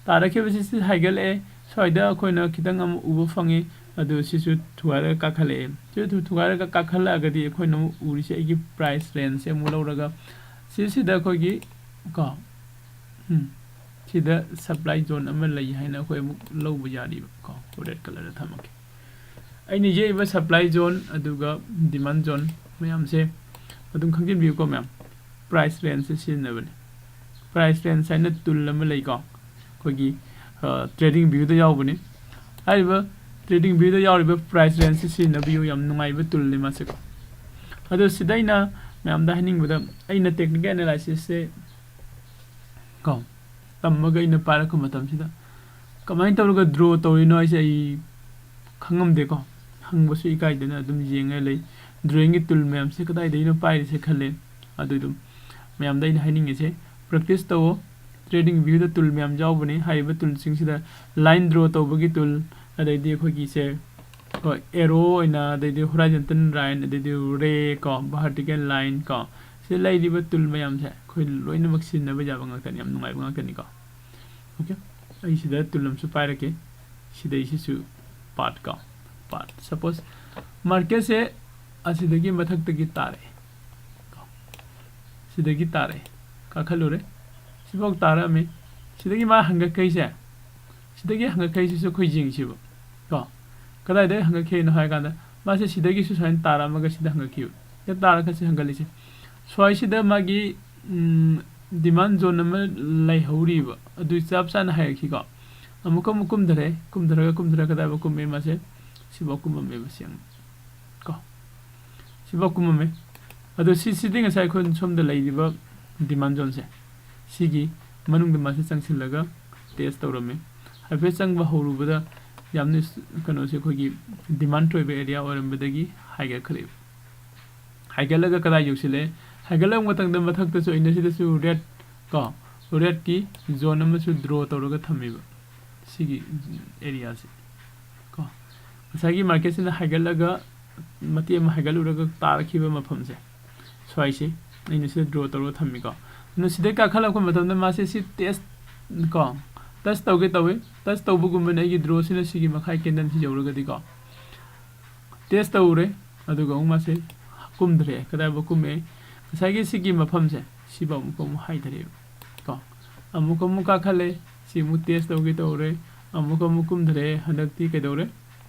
ꯇꯥꯔꯛꯈꯤꯕꯁꯤ ꯁꯤ ꯍꯥꯏꯒꯠꯂꯛꯑꯦ, ꯁ꯭ꯋꯥꯏꯗ ꯑꯩꯈꯣꯏꯅ ꯈꯤꯇꯪ ꯑꯃꯨꯛ ꯎꯕ ꯐꯪꯉꯤ, ꯑꯗꯨ ꯁꯤꯁꯨ ꯊꯨꯒꯥꯏꯔꯒ ꯀꯥꯈꯠꯂꯛꯑꯦ꯫ ꯁꯤ ꯊꯨ-, ꯊꯨꯒꯥꯏꯔꯒ ꯀꯥꯈꯠꯂꯛꯑꯒꯗꯤ ꯑꯩꯈꯣꯏꯅ ꯑꯃꯨꯛ ꯎꯔꯤꯁꯦ ꯑꯩꯒꯤ ꯄ꯭ꯔꯥꯏꯁ ꯔꯦꯟꯖꯁꯦ ꯑꯃꯨꯛ ꯂꯧꯔꯒ ꯁꯤꯁꯤꯗ ꯑꯩꯈꯣꯏꯒꯤ ꯀꯣ, ꯎꯝ, ꯁꯤꯗ ꯁꯄ꯭ꯂꯥꯏ ꯖꯣꯟ ꯑꯃ ꯂꯩ ꯍꯥꯏꯅ ꯑꯩꯈꯣꯏ ꯑꯃꯨꯛ ꯂꯧꯕ ꯌꯥꯔꯤꯕ ꯀꯣ꯫ ꯔꯦꯗ ꯀꯂꯔꯗ ꯊꯝꯃꯒꯦ꯫ ꯑꯩꯅ ꯌꯦꯛꯏꯕ ꯁꯄ꯭ꯂꯥꯏ ꯖꯣꯟ ꯑꯗꯨꯒ ꯗꯤꯃꯥꯟ ꯖꯣꯟ ꯃꯌꯥꯝꯁꯦ ꯑꯗꯨꯝ ꯈꯪꯖꯤꯟꯕꯤꯌꯨꯀꯣ ꯃꯌꯥꯝ꯫ ꯄ꯭ꯔꯥꯏꯁ ꯔꯦꯟꯖꯁꯦ ꯁꯤꯖꯤꯟꯅꯕꯅꯤ꯫ ꯄ꯭ꯔꯥꯏꯁ ꯔꯦꯟꯖ ꯍꯥꯏꯅ ꯇꯨꯜ ꯑꯃ ꯂꯩꯀꯣ, ꯑꯩꯈꯣꯏꯒꯤ ꯇ꯭ꯔꯦꯗꯤꯡ ꯚ꯭ꯌꯨꯗ ꯌꯥꯎꯕꯅꯤ꯫ ꯍꯥꯏꯔꯤꯕ ꯇ꯭ꯔꯦꯗꯤꯡ ꯚ꯭ꯌꯨꯗ ꯌꯥꯎꯔꯤꯕ ꯄ꯭ꯔꯥꯏꯁ ꯔꯦꯟꯖꯁꯦ ꯁꯤꯖꯤꯟꯅꯕꯤꯌꯨ꯫ ꯌꯥꯝ ꯅꯨꯡꯉꯥꯏꯕ ꯇꯨꯜꯅꯤ ꯃꯥꯁꯦꯀꯣ꯫ ꯑꯗꯣ ꯁꯤꯗ ꯑꯩꯅ ꯃꯌꯥꯝꯗ ꯍꯥꯏꯅꯤꯡꯕꯗ, ꯑꯩꯅ ꯇꯦꯛꯅꯤꯀꯦꯜ ꯑꯦꯅꯥꯂꯥꯏꯁꯤꯁꯁꯦ ꯀꯣ ꯇꯝꯃꯒ ꯑꯩꯅ ꯄꯥꯏꯔꯛꯄ ꯃꯇꯝꯁꯤꯗ ꯀꯃꯥꯏꯅ ꯇꯧꯔꯒ ꯗ꯭ꯔꯣ ꯇꯧꯔꯤꯅꯣ ꯍꯥꯏꯁꯦ ꯑꯩ ꯈꯪꯉꯝꯗꯦꯀꯣ꯫ ꯍꯪꯕꯁꯨ ꯏꯀꯥꯏꯗꯅ ꯑꯗꯨꯝ ꯌꯦꯡꯉ ꯂꯩ꯫ ꯗ꯭ꯔꯣꯌꯤꯡꯒꯤ ꯇꯨꯜ ꯃꯌꯥꯝꯁꯦ ꯀꯗꯥꯏꯗꯒꯤꯅꯣ ꯄꯥꯏꯔꯤꯁꯦ ꯈꯜꯂꯦ꯫ ꯑꯗꯨ ꯑꯗꯨꯝ ꯃꯌꯥꯝꯗ ꯑꯩꯅ ꯍꯥꯏꯅꯤꯡꯉꯤꯁꯦ, ꯄ꯭ꯔꯦꯛꯇꯤꯁ ꯇꯧꯋꯣ꯫ ꯇ꯭ꯔꯦꯗꯤꯡ ꯚ꯭ꯌꯨꯗ ꯇꯨꯜ ꯃꯌꯥꯝ ꯌꯥꯎꯕꯅꯤ꯫ ꯍꯥꯏꯔꯤꯕ ꯇꯨꯜꯁꯤꯡꯁꯤꯗ ꯂꯥꯏꯟ ꯗ꯭ꯔꯣ ꯇꯧꯕꯒꯤ ꯇꯨꯜ, ꯑꯗꯩꯗꯤ ꯑꯩꯈꯣꯏꯒꯤꯁꯦ, ꯍꯣꯏ, ꯑꯦꯔꯣ ꯑꯣꯏꯅ, ꯑꯗꯩꯗꯤ ꯍꯣꯔꯥꯏꯖꯟꯇꯦꯜ ꯂꯥꯏꯟ, ꯑꯗꯩꯗꯤ ꯔꯦ ꯀꯣ, ꯚꯔꯇꯤꯀꯦꯜ ꯂꯥꯏꯟ ꯀꯣ, ꯁꯤ ꯂꯩꯔꯤꯕ ꯇꯨꯜ ꯃꯌꯥꯝꯁꯦ ꯑꯩꯈꯣꯏ ꯂꯣꯏꯅꯃꯛ ꯁꯤꯖꯤꯟꯅꯕ ꯌꯥꯕ ꯉꯥꯛꯇꯅꯤ, ꯌꯥꯝ ꯅꯨꯡꯉꯥꯏꯕ ꯉꯥꯛꯇꯅꯤꯀꯣ꯫ ꯑꯣꯀꯦ, ꯑꯩ ꯁꯤꯗ ꯇꯨꯜ ꯑꯃꯁꯨ ꯄꯥꯏꯔꯛꯀꯦ꯫ ꯁꯤꯗꯩꯁꯤꯁꯨ ꯄꯥꯔꯠ ꯀꯣ, ꯄꯥꯔꯠ꯫ ꯁꯄꯣꯁ ꯃꯥꯔꯀꯦꯠꯁꯦ ꯑꯁꯤꯗꯒꯤ ꯃꯊꯛꯇꯒꯤ ꯇꯥꯔꯛꯑꯦ ꯀꯣ, ꯁꯤꯗꯒꯤ ꯇꯥꯔꯛꯑꯦ, ꯀꯥꯈꯠꯂꯨꯔꯦ, ꯁꯤꯐꯥꯎ ꯇꯥꯔꯛꯑꯝꯃꯤ꯫ ꯁꯤꯗꯒꯤ ꯃꯥ ꯍꯪꯒꯠꯈꯩꯁꯦ, ꯁꯤꯗꯒꯤ ꯍꯪꯒꯠꯈꯩꯁꯤꯁꯨ ꯑꯩꯈꯣꯏ ꯌꯦꯡꯁꯤꯕ ꯀꯣ, ꯀꯗꯥꯏꯗꯒꯤ ꯍꯪꯒꯠꯈꯤꯅꯣ ꯍꯥꯏ ꯀꯥꯟꯗ, ꯃꯥꯁꯦ ꯁꯤꯗꯒꯤꯁꯨ ꯁꯨꯃꯥꯏꯅ ꯇꯥꯔꯛꯑꯝꯃꯒ ꯁꯤꯗ ꯍꯪꯒꯠꯈꯤꯕ, ꯁꯤꯗ ꯇꯥꯔꯒ ꯁꯤ ꯍꯪꯒꯠꯂꯤꯁꯦ꯫ ꯁ꯭ꯋꯥꯏꯁꯤꯗ ꯃꯥꯒꯤ ꯗꯤꯃꯥꯟ ꯖꯣꯟ ꯑꯃ ꯂꯩꯍꯧꯔꯤꯕ, ꯑꯗꯨ ꯆꯞ ꯆꯥꯅ ꯍꯥꯏꯔꯛꯈꯤꯀꯣ꯫ ꯑꯃꯨꯛꯀ ꯑꯃꯨꯛ ꯀꯨꯝꯊꯔꯦ, ꯀꯨꯝꯊꯔꯒ ꯀꯨꯝꯊꯔꯒ ꯀꯗꯥꯏꯐꯥꯎ ꯀꯨꯝꯃꯦ ꯃꯥꯁꯦ? ꯁꯤꯐꯥꯎ ꯀꯨꯝꯃꯝꯃꯦꯕ, ꯁꯤ ꯑꯃꯨꯛ ꯀꯣ, ꯁꯤꯐꯥꯎ ꯀꯨꯝꯃꯝꯃꯦ꯫ ꯑꯗꯣ ꯁꯤ, ꯁꯤꯗꯤ ꯉꯁꯥꯏ ꯑꯩꯈꯣꯏ ꯁꯣꯝꯗ ꯂꯩꯔꯤꯕ ꯗꯤꯃꯥꯟ ꯖꯣꯟꯁꯦ, ꯁꯤꯒꯤ ꯃꯅꯨꯡꯗ ꯃꯥꯁꯦ ꯆꯪꯁꯤꯜꯂꯒ ꯇꯦꯁ ꯇꯧꯔꯝꯃꯦ꯫ ꯍꯥꯏꯐꯦꯠ ꯆꯪꯕ ꯍꯧꯔꯨꯕꯗ ꯌꯥꯝꯅ ꯏꯁ-, ꯀꯩꯅꯣꯁꯦ, ꯑꯩꯈꯣꯏꯒꯤ ꯗꯤꯃꯥꯟ ꯑꯣꯏꯕ ꯑꯦꯔꯤꯌꯥ ꯑꯣꯏꯔꯝꯕꯗꯒꯤ ꯍꯥꯏꯒꯠꯈ꯭ꯔꯦꯕ꯫ ꯍꯥꯏꯒꯠꯂꯒ ꯀꯗꯥꯏ ꯌꯧꯁꯤꯜꯂꯛꯑꯦ? ꯍꯥꯏꯒꯠꯂꯛꯄ ꯃꯇꯝꯗ ꯃꯊꯛꯇꯁꯨ ꯑꯩꯅ ꯁꯤꯗꯁꯨ ꯔꯦꯗ ꯀꯣ, ꯔꯦꯗꯀꯤ ꯖꯣꯟ ꯑꯃꯁꯨ ꯗ꯭ꯔꯣ ꯇꯧꯔꯒ ꯊꯝꯃꯦꯕ, ꯁꯤꯒꯤ ꯑꯦꯔꯤꯌꯥꯁꯦ ꯀꯣ꯫ ꯉꯁꯥꯏꯒꯤ ꯃꯥꯔꯀꯦꯠꯁꯤꯅ ꯍꯥꯏꯒꯠꯂꯒ ꯃꯇꯦꯛ ꯑꯃ ꯍꯥꯏꯒꯠꯂꯨꯔꯒ ꯇꯥꯔꯛꯈꯤꯕ ꯃꯐꯝꯁꯦ, ꯁ꯭ꯋꯥꯏꯁꯦ ꯑꯩꯅ ꯁꯤꯗ ꯗ꯭ꯔꯣ ꯇꯧꯔꯒ ꯊꯝꯃꯤꯀꯣ꯫ ꯑꯗꯨꯅ ꯁꯤꯗꯩ ꯀꯥꯈꯠꯂꯛꯄ ꯃꯇꯝꯗ ꯃꯥꯁꯦ ꯁꯤ ꯇꯦꯁ ꯀꯣ, ꯇꯁ ꯇꯧꯒꯦ ꯇꯧꯋꯤ꯫ ꯇꯁ ꯇꯧꯕꯒꯨꯝꯕꯅ ꯑꯩꯒꯤ ꯗ꯭ꯔꯣꯁꯤꯅ ꯁꯤꯒꯤ ꯃꯈꯥꯏ ꯀꯦꯟꯗꯜꯁꯤ ꯌꯧꯔꯒꯗꯤꯀꯣ, ꯇꯦꯁ ꯇꯧꯔꯦ꯫ ꯑꯗꯨꯒ ꯑꯃꯨꯛ ꯃꯥꯁꯦ ꯀꯨꯝꯊꯔꯛꯑꯦ꯫ ꯀꯗꯥꯏꯐꯥꯎ ꯀꯨꯝꯃꯛꯑꯦ? ꯉꯁꯥꯏꯒꯤ ꯁꯤꯒꯤ ꯃꯐꯝꯁꯦ, ꯁꯤꯐꯥꯎ ꯑꯃꯨꯛꯀ ꯑꯃꯨꯛ ꯍꯥꯏꯊꯔꯛꯑꯦꯕ ꯀꯣ꯫ ꯑꯃꯨꯛ ꯑꯃꯨꯛ ꯀꯥꯈꯠꯂꯦ꯫ ꯁꯤ ꯑꯃꯨꯛ ꯇꯦꯁ ꯇꯧꯒꯦ ꯇꯧꯔꯦ꯫ ꯑꯃꯨꯛ ꯑꯃꯨꯛ ꯀꯨꯝꯊꯔꯛꯑꯦ꯫ ꯍꯟꯗꯛꯇꯤ ꯀꯩꯗꯧꯔꯦ?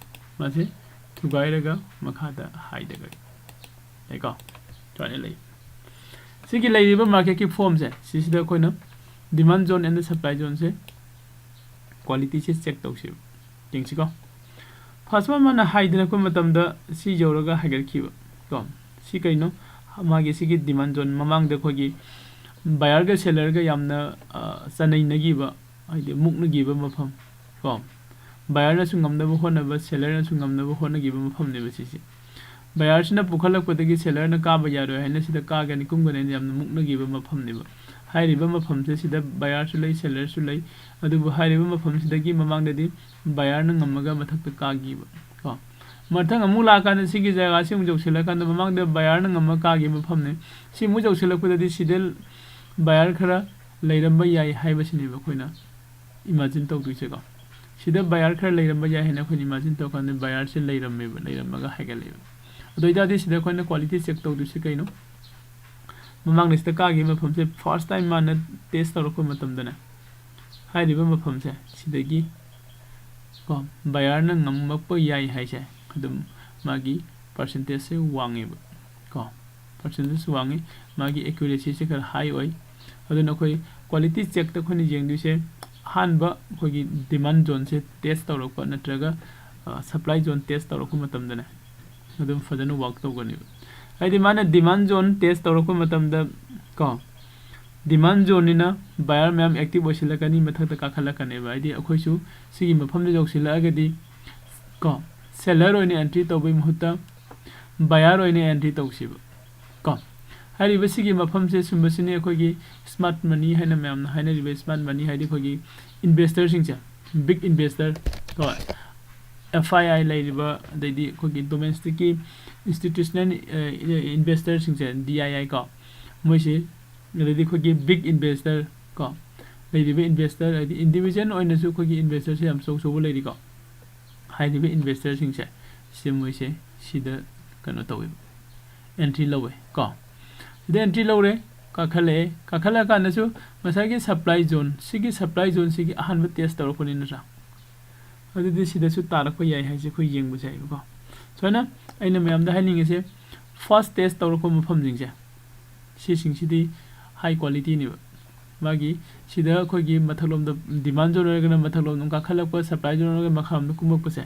ꯃꯥꯁꯦ ꯊꯨꯒꯥꯏꯔꯒ ꯃꯈꯥꯗ ꯍꯥꯏꯊꯈ꯭ꯔꯦ꯫ ꯌꯥꯏꯀꯣ? ꯁꯨꯃꯥꯏꯅ ꯂꯩ꯫ ꯁꯤꯒꯤ ꯂꯩꯔꯤꯕ ꯃꯥꯔꯀꯦꯠꯀꯤ ꯐꯣꯝꯁꯦ, ꯁꯤꯁꯤꯗ ꯑꯩꯈꯣꯏꯅ ꯗꯤꯃꯥꯟ ꯖꯣꯟ ꯑꯦꯟ ꯁꯄ꯭ꯂꯥꯏ ꯖꯣꯟꯁꯦ, ꯀ꯭ꯋꯥꯂꯤꯇꯤꯁꯦ ꯆꯦꯛ ꯇꯧꯁꯦꯕ꯫ ꯌꯦꯡꯁꯤꯀꯣ꯫ ꯐꯥꯔꯁ ꯋꯥꯟ ꯃꯥꯅ ꯍꯥꯏꯊꯔꯛꯄ ꯃꯇꯝꯗ ꯁꯤ ꯌꯧꯔꯒ ꯍꯥꯏꯒꯠꯈꯤꯕ ꯀꯣ꯫ ꯁꯤ ꯀꯩꯅꯣ? ꯃꯥꯒꯤ ꯁꯤꯒꯤ ꯗꯤꯃꯥꯟ ꯖꯣꯟ, ꯃꯃꯥꯡꯗ ꯑꯩꯈꯣꯏꯒꯤ ꯕꯥꯌꯔꯒ ꯁꯦꯂꯔꯒ ꯌꯥꯝꯅ, ꯑ, ꯆꯅꯩꯅꯈꯤꯕ, ꯍꯥꯏꯗꯤ ꯃꯨꯛꯅꯈꯤꯕ ꯃꯐꯝ ꯀꯣ꯫ ꯕꯥꯌꯔꯅꯁꯨ ꯉꯝꯅꯕ ꯍꯣꯠꯅꯕ, ꯁꯦꯂꯔꯅꯁꯨ ꯉꯝꯅꯕ ꯍꯣꯠꯅꯈꯤꯕ ꯃꯐꯝꯅꯦꯕ ꯁꯤꯁꯦ꯫ ꯕꯥꯌꯔꯁꯤꯅ ꯄꯨꯈꯠꯂꯛꯄꯗꯒꯤ ꯁꯦꯂꯔꯅ ꯀꯥꯕ ꯌꯥꯔꯣꯏ ꯍꯥꯏꯅ ꯁꯤꯗ ꯀꯥꯒꯅꯤ ꯀꯨꯝꯒꯅꯤ ꯍꯥꯏꯅ ꯌꯥꯝꯅ ꯃꯨꯛꯅꯈꯤꯕ ꯃꯐꯝꯅꯦꯕ꯫ ꯍꯥꯏꯔꯤꯕ ꯃꯐꯝꯁꯦ ꯁꯤꯗ ꯕꯥꯌꯔꯁꯨ ꯂꯩ, ꯁꯦꯂꯔꯁꯨ ꯂꯩ꯫ ꯑꯗꯨꯕꯨ ꯍꯥꯏꯔꯤꯕ ꯃꯐꯝꯁꯤꯗꯒꯤ ꯃꯃꯥꯡꯗꯗꯤ ꯕꯥꯌꯔꯅ ꯉꯝꯃꯒ ꯃꯊꯛꯇ ꯀꯥꯈꯤꯕ ꯀꯣ꯫ ꯃꯊꯪ ꯑꯃꯨꯛ ꯂꯥꯛꯑꯀꯥꯟꯗ ꯁꯤꯒꯤ ꯖꯒꯥꯁꯤ ꯑꯃꯨꯛ ꯌꯧꯁꯤꯜꯂꯀꯥꯟꯗ ꯃꯃꯥꯡꯗ ꯕꯥꯌꯔꯅ ꯉꯝꯃꯒ ꯀꯥꯈꯤꯕ ꯃꯐꯝꯅꯤ꯫ ꯁꯤ ꯑꯃꯨꯛ ꯌꯧꯁꯤꯜꯂꯛꯄꯗꯗꯤ ꯁꯤꯗ ꯕꯥꯌꯔ ꯈꯔ ꯂꯩꯔꯝꯕ ꯌꯥꯏ ꯍꯥꯏꯕꯁꯤꯅꯦꯕ ꯑꯩꯈꯣꯏꯅ ꯏꯃꯥꯖꯤꯟ ꯇꯧꯗꯣꯏꯁꯦꯀꯣ꯫ ꯁꯤꯗ ꯕꯥꯌꯔ ꯈꯔ ꯂꯩꯔꯝꯕ ꯌꯥꯏ ꯍꯥꯏꯅ ꯑꯩꯈꯣꯏꯅ ꯏꯃꯥꯖꯤꯟ ꯇꯧꯔꯀꯥꯟꯗ ꯕꯥꯌꯔꯁꯦ ꯂꯩꯔꯝꯃꯦꯕ, ꯂꯩꯔꯝꯃꯒ ꯍꯥꯏꯒꯠꯂꯛꯑꯦꯕ꯫ ꯑꯗꯨ ꯑꯣꯏꯇꯥꯔꯗꯤ ꯁꯤꯗ ꯑꯩꯈꯣꯏꯅ ꯀ꯭ꯋꯥꯂꯤꯇꯤ ꯆꯦꯛ ꯇꯧꯗꯣꯏꯁꯦ ꯀꯩꯅꯣ? ꯃꯃꯥꯡꯗ ꯁꯤꯗ ꯀꯥꯈꯤꯕ ꯃꯐꯝꯁꯦ ꯐꯥꯔꯁ ꯇꯥꯏꯝ ꯃꯥꯅ ꯇꯦꯁ ꯇꯧꯔꯛꯄ ꯃꯇꯝꯗꯅꯦ, ꯍꯥꯏꯔꯤꯕ ꯃꯐꯝꯁꯦ ꯁꯤꯗꯒꯤ ꯀꯣ ꯕꯥꯌꯔꯅ ꯉꯝꯃꯛꯄ ꯌꯥꯏ ꯍꯥꯏꯁꯦ, ꯑꯗꯨꯝ ꯃꯥꯒꯤ ꯄꯥꯔꯁꯦꯟꯇꯦꯖꯁꯦ ꯋꯥꯡꯉꯦꯕ ꯀꯣ꯫ ꯄꯥꯔꯁꯦꯟꯇꯦꯖ ꯋꯥꯡꯉꯤ, ꯃꯥꯒꯤ ꯑꯦꯀ꯭ꯌꯨꯔꯦꯁꯤꯁꯦ ꯈꯔ ꯍꯥꯏ ꯑꯣꯏ꯫ ꯑꯗꯨꯅ ꯑꯩꯈꯣꯏ ꯀ꯭ꯋꯥꯂꯤꯇꯤ ꯆꯦꯛꯇ ꯑꯩꯈꯣꯏꯅ ꯌꯦꯡꯗꯣꯏꯁꯦ ꯑꯍꯥꯟꯕ ꯑꯩꯈꯣꯏꯒꯤ ꯗꯤꯃꯥꯟ ꯖꯣꯟꯁꯦ ꯇꯦꯁ ꯇꯧꯔꯛꯄ ꯅꯠꯇ꯭ꯔꯒ, ꯑ, ꯁꯄ꯭ꯂꯥꯏ ꯖꯣꯟ ꯇꯦꯁ ꯇꯧꯔꯛꯄ ꯃꯇꯝꯗꯅꯦ ꯑꯗꯨꯝ ꯐꯖꯅ ꯋꯥꯛ ꯇꯧꯒꯅꯦꯕ꯫ ꯍꯥꯏꯗꯤ ꯃꯥꯅ ꯗꯤꯃꯥꯟ ꯖꯣꯟ ꯇꯦꯁ ꯇꯧꯔꯛꯄ ꯃꯇꯝꯗ ꯀꯣ, ꯗꯤꯃꯥꯟ ꯖꯣꯟꯅꯤꯅ ꯕꯥꯌꯔ ꯃꯌꯥꯝ ꯑꯦꯛꯇꯤꯚ ꯑꯣꯏꯁꯤꯜꯂꯛꯀꯅꯤ, ꯃꯊꯛꯇ ꯀꯥꯈꯠꯂꯛꯀꯅꯦꯕ꯫ ꯍꯥꯏꯗꯤ ꯑꯩꯈꯣꯏꯁꯨ ꯁꯤꯒꯤ ꯃꯐꯝꯗ ꯌꯧꯁꯤꯜꯂꯛꯑꯒꯗꯤ ꯀꯣ, ꯁꯦꯂꯔ ꯑꯣꯏꯅ ꯑꯦꯟꯇ꯭ꯔꯤ ꯇꯧꯕꯩ ꯃꯍꯨꯠꯇ ꯕꯥꯌꯔ ꯑꯣꯏꯅ ꯑꯦꯟꯇ꯭ꯔꯤ ꯇꯧꯁꯤꯕ ꯀꯣ꯫ ꯍꯥꯏꯔꯤꯕ ꯁꯤꯒꯤ ꯃꯐꯝꯁꯦ ꯁꯨꯝꯕꯁꯤꯅꯤ ꯑꯩꯈꯣꯏꯒꯤ ꯁ꯭ꯃꯥꯔꯠ ꯃꯅꯤ ꯍꯥꯏꯅ ꯃꯌꯥꯝꯅ ꯍꯥꯏꯅꯔꯤꯕ ꯁ꯭ꯃꯥꯔꯠ ꯃꯅꯤ ꯍꯥꯏꯗꯤ ꯑꯩꯈꯣꯏꯒꯤ ꯏꯟꯚꯦꯁꯇꯔꯁꯤꯡꯁꯦ, ꯕꯤꯛ ꯏꯟꯚꯦꯁꯇꯔ ꯀꯣ, ꯑꯦꯐ ꯑꯥꯏ ꯑꯥꯏ ꯂꯩꯔꯤꯕ, ꯑꯗꯩꯗꯤ ꯑꯩꯈꯣꯏꯒꯤ ꯗꯣꯃꯦꯁꯇꯤꯛꯀꯤ ꯏꯟꯁꯇꯤꯇ꯭ꯌꯨꯁꯅꯦꯜ, ꯑ, ꯏꯟꯚꯦꯁꯇꯔꯁꯤꯡꯁꯦ, ꯗꯤ ꯑꯥꯏ ꯑꯥꯏ ꯀꯣ, ꯃꯣꯏꯁꯤ, ꯑꯗꯩꯗꯤ ꯑꯩꯈꯣꯏꯒꯤ ꯕꯤꯛ ꯏꯟꯚꯦꯁꯇꯔ ꯀꯣ, ꯂꯩꯔꯤꯕ ꯏꯟꯚꯦꯁꯇꯔ, ꯍꯥꯏꯗꯤ ꯏꯟꯗꯤꯕꯤꯖꯨꯋꯦꯜ ꯑꯣꯏꯅꯁꯨ ꯑꯩꯈꯣꯏꯒꯤ ꯏꯟꯚꯦꯁꯇꯔꯁꯦ ꯌꯥꯝ ꯑꯆꯧ ꯑꯆꯧꯕ ꯂꯩꯔꯤꯀꯣ꯫ ꯍꯥꯏꯔꯤꯕ ꯏꯟꯚꯦꯁꯇꯔꯁꯤꯡꯁꯦ ꯁꯤ ꯃꯣꯏꯁꯦ ꯁꯤꯗ ꯀꯩꯅꯣ ꯇꯧꯋꯦꯕ, ꯑꯦꯟꯇ꯭ꯔꯤ ꯂꯧꯋꯦ ꯀꯣ꯫ ꯁꯤꯗ ꯑꯦꯟꯇ꯭ꯔꯤ ꯂꯧꯔꯦ꯫ ꯀꯥꯈꯠꯂꯛꯑꯦ꯫ ꯀꯥꯈꯠꯂꯛꯑꯀꯥꯟꯗꯁꯨ ꯉꯁꯥꯏꯒꯤ supply zone, ꯁꯤꯒꯤ supply zoneꯁꯤꯒꯤ ꯑꯍꯥꯟꯕ test ꯇꯧꯔꯛꯄꯅꯤ ꯅꯠꯇ꯭ꯔꯥ? ꯑꯗꯨꯗꯤ ꯁꯤꯗꯁꯨ ꯇꯥꯔꯛꯄ ꯌꯥꯏ ꯍꯥꯏꯁꯦ ꯑꯩꯈꯣꯏ ꯌꯦꯡꯕꯁꯦ ꯍꯥꯏꯕꯀꯣ꯫ ꯁꯨꯃꯥꯏꯅ ꯑꯩꯅ ꯃꯌꯥꯝꯗ ꯍꯥꯏꯅꯤꯡꯉꯤꯁꯦ, first test ꯇꯧꯔꯛꯄ ꯃꯐꯝꯁꯤꯡꯁꯦ, ꯁꯤꯁꯤꯡꯁꯤꯗꯤ high qualityꯅꯦꯕ꯫ ꯃꯥꯒꯤ ꯁꯤꯗ ꯑꯩꯈꯣꯏꯒꯤ ꯃꯊꯛꯂꯣꯝꯗ demand zone ꯑꯣꯏꯔꯒꯅ ꯃꯊꯛꯂꯣꯝꯗ ꯀꯥꯈꯠꯂꯛꯄ, supply zone ꯑꯣꯏꯔꯒꯅ ꯃꯈꯥꯔꯣꯝꯗ ꯀꯨꯝꯃꯛꯄꯁꯦ,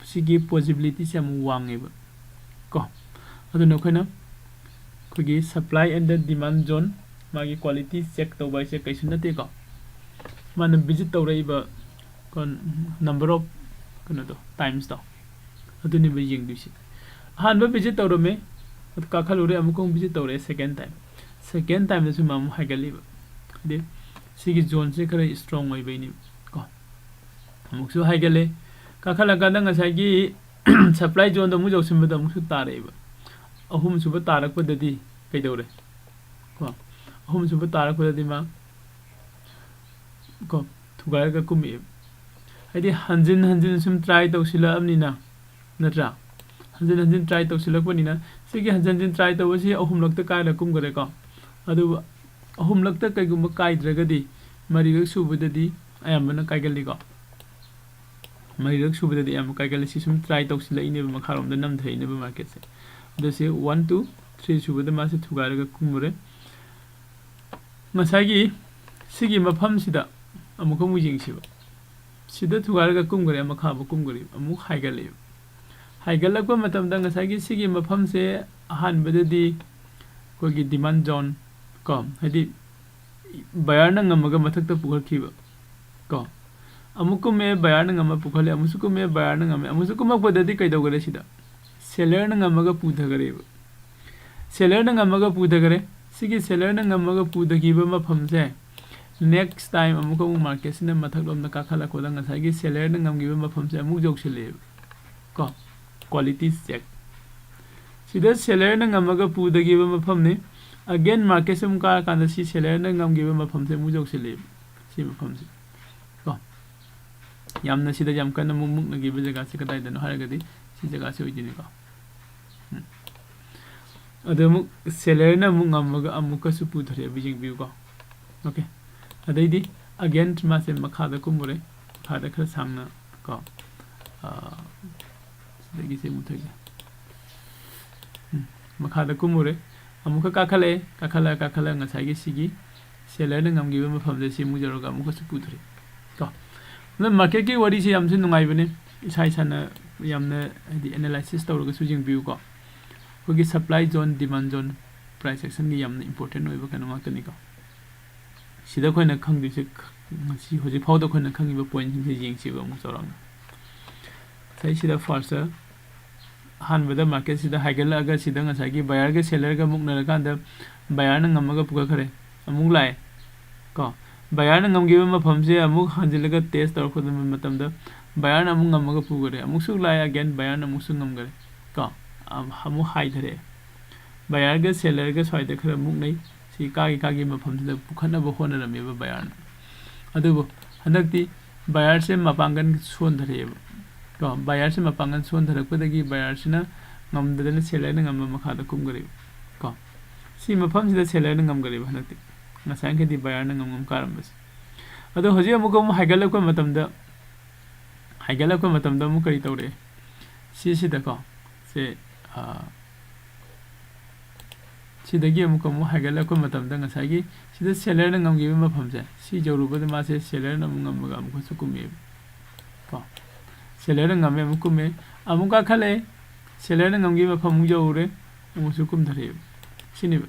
ꯁꯤꯒꯤ possibilityꯁꯦ ꯌꯥꯝ ꯋꯥꯡꯉꯦꯕ ꯀꯣ꯫ ꯑꯗꯨꯅ ꯑꯩꯈꯣꯏꯅ ꯑꯩꯈꯣꯏꯒꯤ supply and the demand zone, ꯃꯥꯒꯤ quality check ꯇꯧꯕ ꯍꯥꯏꯁꯦ ꯀꯩꯁꯨ ꯅꯠꯇꯦꯀꯣ꯫ ꯃꯥꯅ visit ꯇꯧꯔꯛꯏꯕ ꯀꯣ, number of ꯀꯩꯅꯣꯗꯣ, timesꯇꯣ, ꯑꯗꯨꯅꯦꯕ ꯌꯦꯡꯗꯣꯏꯁꯦ꯫ ꯑꯍꯥꯟꯕ visit ꯇꯧꯔꯝꯃꯦ, ꯑꯗꯨ ꯀꯥꯈꯠꯂꯨꯔꯦ, ꯑꯃꯨꯛꯀ ꯑꯃꯨꯛ visit ꯇꯧꯔꯛꯑꯦ second time꯫ Second timeꯗꯁꯨ ꯃꯥ ꯑꯃꯨꯛ ꯍꯥꯏꯒꯠꯂꯤꯕ꯫ ꯍꯥꯏꯗꯤ ꯁꯤꯒꯤ zoneꯁꯦ ꯈꯔ strong ꯑꯣꯏꯕꯩꯅꯦꯕ ꯀꯣ꯫ ꯑꯃꯨꯛꯁꯨ ꯍꯥꯏꯒꯠꯂꯦ꯫ ꯀꯥꯈꯠꯂꯀꯥꯟꯗ ꯉꯁꯥꯏꯒꯤ supply zoneꯗ ꯑꯃꯨꯛ ꯌꯧꯁꯤꯟꯕꯗ ꯑꯃꯨꯛꯁꯨ ꯇꯥꯔꯛꯑꯦꯕ꯫ ꯑꯍꯨꯝꯁꯨꯕ ꯇꯥꯔꯛꯄꯗꯗꯤ ꯀꯩꯗꯧꯔꯦ? ꯀꯣ, ꯑꯍꯨꯝꯁꯨꯕ ꯇꯥꯔꯛꯄꯗꯗꯤ ꯃꯥ ꯀꯣ, ꯊꯨꯒꯥꯏꯔꯒ ꯀꯨꯝꯃꯛꯑꯦꯕ꯫ ꯍꯥꯏꯗꯤ ꯍꯟꯖꯤꯟ ꯍꯟꯖꯤꯟ ꯁꯨꯝ try ꯇꯧꯁꯤꯜꯂꯛꯑꯕꯅꯤꯅ, ꯅꯠꯇ꯭ꯔꯥ? ꯍꯟꯖꯤꯟ ꯍꯟꯖꯤꯟ try ꯇꯧꯁꯤꯜꯂꯛꯄꯅꯤꯅ, ꯁꯤꯒꯤ ꯍꯟꯖꯤꯟ ꯍꯟꯖꯤꯟ try ꯇꯧꯕꯁꯤ ꯑꯍꯨꯝꯂꯛꯇ ꯀꯥꯏꯔ ꯀꯨꯝꯈ꯭ꯔꯦꯀꯣ꯫ ꯑꯗꯨꯕꯨ ꯑꯍꯨꯝꯂꯛꯇ ꯀꯩꯒꯨꯝꯕ ꯀꯥꯏꯗ꯭ꯔꯒꯗꯤ, ꯃꯔꯤꯔꯛ ꯁꯨꯕꯗꯗꯤ ꯑꯌꯥꯝꯕꯅ ꯀꯥꯏꯒꯜꯂꯤꯀꯣ꯫ ꯃꯔꯤꯔꯛ ꯁꯨꯕꯗꯗꯤ ꯑꯌꯥꯝꯕ ꯀꯥꯏꯒꯜꯂꯤ꯫ ꯁꯤ ꯁꯨꯝ try ꯇꯧꯁꯤꯜꯂꯛꯏꯅꯦꯕ, ꯃꯈꯥꯔꯣꯝꯗ ꯅꯝꯊꯔꯛꯏꯅꯦꯕ marketꯁꯦ꯫ ꯑꯗꯣ ꯁꯤ one, two, three ꯁꯨꯕꯗ ꯃꯥꯁꯦ ꯊꯨꯒꯥꯏꯔꯒ ꯀꯨꯝꯃꯨꯔꯦ꯫ ꯉꯁꯥꯏꯒꯤ ꯁꯤꯒꯤ ꯃꯐꯝꯁꯤꯗ ꯑꯃꯨꯛꯀ ꯑꯃꯨꯛ ꯌꯦꯡꯁꯤꯕ꯫ ꯁꯤꯗ ꯊꯨꯒꯥꯏꯔꯒ ꯀꯨꯝꯈ꯭ꯔꯦ, ꯃꯈꯥ ꯑꯃꯨꯛ ꯀꯨꯝꯈ꯭ꯔꯦ, ꯑꯃꯨꯛ ꯍꯥꯏꯒꯠꯂꯛꯑꯦꯕ꯫ ꯍꯥꯏꯒꯠꯂꯛꯄ ꯃꯇꯝꯗ ꯉꯁꯥꯏꯒꯤ ꯁꯤꯒꯤ ꯃꯐꯝꯁꯦ ꯑꯍꯥꯟꯕꯗꯗꯤ ꯑꯩꯈꯣꯏꯒꯤ demand zone ꯀꯣ, ꯍꯥꯏꯗꯤ buyerꯅ ꯉꯝꯃꯒ ꯃꯊꯛꯇ ꯄꯨꯈꯠꯈꯤꯕ ꯀꯣ꯫ ꯑꯃꯨꯛ ꯀꯨꯝꯃꯦ, buyerꯅ ꯉꯝꯃ ꯄꯨꯈꯠꯂꯦ, ꯑꯃꯨꯛꯁꯨ ꯀꯨꯝꯃꯦ, buyerꯅ ꯉꯝꯃꯦ, ꯑꯃꯨꯛꯁꯨ ꯀꯨꯝꯃꯛꯄꯗꯗꯤ ꯀꯩꯗꯧꯈꯔꯦ ꯁꯤꯗ? Sellerꯅ ꯉꯝꯃꯒ ꯄꯨꯊꯈꯔꯦꯕ꯫ Sellerꯅ ꯉꯝꯃꯒ ꯄꯨꯊꯈꯔꯦ꯫ ꯁꯤꯒꯤ sellerꯅ ꯉꯝꯃꯒ ꯄꯨꯊꯈꯤꯕ ꯃꯐꯝꯁꯦ next time ꯑꯃꯨꯛꯀ ꯑꯃꯨꯛ marketꯁꯤꯅ ꯃꯊꯛꯂꯣꯝꯗ ꯀꯥꯈꯠꯂꯛꯄꯗ ꯉꯁꯥꯏꯒꯤ sellerꯅ ꯉꯝꯈꯤꯕ ꯃꯐꯝꯁꯦ ꯑꯃꯨꯛ ꯌꯧꯁꯤꯜꯂꯛꯑꯦꯕ ꯀꯣ, quality check꯫ ꯁꯤꯗ sellerꯅ ꯉꯝꯃꯒ ꯄꯨꯊꯈꯤꯕ ꯃꯐꯝꯅꯤ꯫ Again marketꯁꯦ ꯑꯃꯨꯛ ꯀꯥꯔꯀꯥꯟꯗ ꯁꯤ sellerꯅ ꯉꯝꯈꯤꯕ ꯃꯐꯝꯁꯦ ꯑꯃꯨꯛ ꯌꯧꯁꯤꯜꯂꯛꯑꯦꯕ, ꯁꯤ ꯃꯐꯝꯁꯦ ꯀꯣ꯫ ꯌꯥꯝꯅ ꯁꯤꯗ ꯌꯥꯝ ꯀꯟꯅ ꯑꯃꯨꯛ ꯃꯨꯛꯅꯈꯤꯕ ꯖꯒꯥꯁꯦ ꯀꯗꯥꯏꯗꯅꯣ ꯍꯥꯏꯔꯒꯗꯤ ꯁꯤ ꯖꯒꯥꯁꯦ ꯑꯣꯏꯗꯣꯏꯅꯤꯀꯣ꯫ ꯎꯝ꯫ ꯑꯗꯨ ꯑꯃꯨꯛ ꯁꯦꯂꯔꯅ ꯑꯃꯨꯛ ꯉꯝꯃꯒ ꯑꯃꯨꯛꯀꯁꯨ ꯄꯨꯊꯔꯛꯑꯦꯕ, ꯌꯦꯡꯕꯤꯌꯨꯀꯣ꯫ ꯑꯣꯀꯦ, ꯑꯗꯩꯗꯤ ꯑꯒꯦꯟ ꯃꯥꯁꯦ ꯃꯈꯥꯗ ꯀꯨꯝꯃꯨꯔꯦ, ꯃꯈꯥꯗ ꯈꯔ ꯁꯥꯡꯅ ꯀꯣ꯫ ꯑꯥ, ꯁꯤꯗꯒꯤꯁꯦ ꯃꯨꯠꯊꯒꯦ꯫ ꯎꯝ, ꯃꯈꯥꯗ ꯀꯨꯝꯃꯨꯔꯦ, ꯑꯃꯨꯛꯀ ꯀꯥꯈꯠꯂꯛꯑꯦ, ꯀꯥꯈꯠꯂ ꯀꯥꯈꯠꯂ ꯉꯁꯥꯏꯒꯤ ꯁꯤꯒꯤ ꯁꯦꯂꯔꯅ ꯉꯝꯈꯤꯕ ꯃꯐꯝꯗ ꯁꯤ ꯑꯃꯨꯛ ꯌꯧꯔꯒ ꯑꯃꯨꯛꯀꯁꯨ ꯄꯨꯊꯔꯛꯑꯦ ꯀꯣ꯫ ꯑꯗꯨꯅ ꯃꯥꯔꯀꯦꯠꯀꯤ ꯋꯥꯔꯤꯁꯦ ꯌꯥꯝꯁꯨ ꯅꯨꯡꯉꯥꯏꯕꯅꯤ, ꯏꯁꯥ ꯏꯁꯥꯅ ꯌꯥꯝꯅ ꯍꯥꯏꯗꯤ ꯑꯦꯅꯥꯂꯥꯏꯁꯤꯁ ꯇꯧꯔꯒꯁꯨ ꯌꯦꯡꯕꯤꯌꯨꯀꯣ꯫ ꯑꯩꯈꯣꯏꯒꯤ ꯁꯄ꯭ꯂꯥꯏ ꯖꯣꯟ, ꯗꯤꯃꯥꯟ ꯖꯣꯟ, ꯄ꯭ꯔꯥꯏꯁ ꯑꯦꯛꯁꯟꯒꯤ ꯌꯥꯝꯅ ꯏꯝꯄꯣꯔꯇꯦꯟ ꯑꯣꯏꯕ ꯀꯩꯅꯣ ꯉꯥꯛꯇꯅꯤꯀꯣ꯫ ꯁꯤꯗ ꯑꯩꯈꯣꯏꯅ ꯈꯪꯗꯣꯏꯁꯦ, ꯉꯁꯤ ꯍꯧꯖꯤꯛ ꯐꯥꯎꯗ ꯑꯩꯈꯣꯏꯅ ꯈꯪꯉꯤꯕ ꯄꯣꯏꯟꯁꯤꯡꯁꯦ ꯌꯦꯡꯁꯤꯕ ꯑꯃꯨꯛ ꯆꯥꯎꯔꯥꯛꯅ꯫ ꯉꯁꯥꯏ ꯁꯤꯗ ꯐꯥꯔꯁꯇ ꯑꯍꯥꯟꯕꯗ ꯃꯥꯔꯀꯦꯠꯁꯤꯗ ꯍꯥꯏꯒꯠꯂꯛꯑꯒ ꯁꯤꯗ ꯉꯁꯥꯏꯒꯤ ꯕꯥꯌꯔꯒ ꯁꯦꯂꯔꯒ ꯃꯨꯛꯅꯔꯀꯥꯟꯗ ꯕꯥꯌꯔꯅ ꯉꯝꯃꯒ ꯄꯨꯈꯠꯈ꯭ꯔꯦ꯫ ꯑꯃꯨꯛ ꯂꯥꯛꯑꯦ ꯀꯣ꯫ ꯕꯥꯌꯔꯅ ꯉꯝꯈꯤꯕ ꯃꯐꯝꯁꯦ ꯑꯃꯨꯛ ꯍꯟꯖꯤꯜꯂꯒ ꯇꯦꯁ ꯇꯧꯔꯛꯄ ꯃꯇꯝꯗ ꯕꯥꯌꯔꯅ ꯑꯃꯨꯛ ꯉꯝꯃꯒ ꯄꯨꯈ꯭ꯔꯦ꯫ ꯑꯃꯨꯛꯁꯨ ꯂꯥꯛꯑꯦ, ꯑꯒꯦꯟ ꯕꯥꯌꯔꯅ ꯑꯃꯨꯛꯁꯨ ꯉꯝꯈꯔꯦ ꯀꯣ꯫ ꯑꯃꯨꯛ ꯍꯥꯏꯊꯔꯛꯑꯦ꯫ ꯕꯥꯌꯔꯒ ꯁꯦꯂꯔꯒ ꯁ꯭ꯋꯥꯏꯗ ꯈꯔ ꯃꯨꯛꯅꯩ꯫ ꯁꯤ ꯀꯥꯒꯤ ꯀꯥꯒꯤ ꯃꯐꯝꯁꯤꯗ ꯄꯨꯈꯠꯅꯕ ꯍꯣꯠꯅꯔꯝꯃꯦꯕ ꯕꯥꯌꯔꯅ꯫ ꯑꯗꯨꯕꯨ ꯍꯟꯗꯛꯇꯤ ꯕꯥꯌꯔꯁꯦ ꯃꯄꯥꯡꯒꯜ ꯁꯣꯟꯊꯔꯛꯑꯦꯕ ꯀꯣ꯫ ꯕꯥꯌꯔꯁꯦ ꯃꯄꯥꯡꯒꯜ ꯁꯣꯟꯊꯔꯛꯄꯗꯒꯤ ꯕꯥꯌꯔꯁꯤꯅ ꯉꯝꯗꯗꯅ ꯁꯦꯂꯔꯅ ꯉꯝꯕ ꯃꯈꯥꯗ ꯀꯨꯝꯈꯔꯦꯕ ꯀꯣ꯫ ꯁꯤ ꯃꯐꯝꯁꯤꯗ ꯁꯦꯂꯔꯅ ꯉꯝꯈꯔꯦꯕ ꯍꯟꯗꯛꯇꯤ, ꯉꯁꯥꯏꯈꯩꯗꯤ ꯕꯥꯌꯔꯅ ꯉꯝ ꯉꯝ ꯀꯥꯔꯝꯕꯁꯦ꯫ ꯑꯗꯣ ꯍꯧꯖꯤꯛ ꯑꯃꯨꯛꯀ ꯑꯃꯨꯛ ꯍꯥꯏꯒꯠꯂꯛꯄ ꯃꯇꯝꯗ, ꯍꯥꯏꯒꯠꯂꯛꯄ ꯃꯇꯝꯗ ꯑꯃꯨꯛ ꯀꯔꯤ ꯇꯧꯔꯛꯑꯦ? ꯁꯤꯁꯤꯗꯀꯣ, ꯁꯦ, ꯑꯥ, ꯁꯤꯗꯒꯤ ꯑꯃꯨꯛꯀ ꯑꯃꯨꯛ ꯍꯥꯏꯒꯠꯂꯛꯄ ꯃꯇꯝꯗ ꯉꯁꯥꯏꯒꯤ ꯁꯤꯗ ꯁꯦꯂꯔꯅ ꯉꯝꯈꯤꯕ ꯃꯐꯝꯁꯦ, ꯁꯤ ꯌꯧꯔꯨꯕꯗ ꯃꯥꯁꯦ ꯁꯦꯂꯔꯅ ꯑꯃꯨꯛ ꯉꯝꯃꯒ ꯑꯃꯨꯛꯀꯁꯨ ꯀꯨꯝꯃꯛꯑꯦꯕ ꯀꯣ꯫ ꯁꯦꯂꯔꯅ ꯉꯝꯃꯦ, ꯑꯃꯨꯛ ꯀꯨꯝꯃꯦ, ꯑꯃꯨꯛ ꯀꯥꯈꯠꯂꯛꯑꯦ, ꯁꯦꯂꯔꯅ ꯉꯝꯈꯤꯕ ꯃꯐꯝ ꯑꯃꯨꯛ ꯌꯧꯔꯨꯔꯦ, ꯑꯃꯨꯛꯁꯨ ꯀꯨꯝꯊꯔꯛꯑꯦꯕ꯫ ꯁꯤꯅꯦꯕ꯫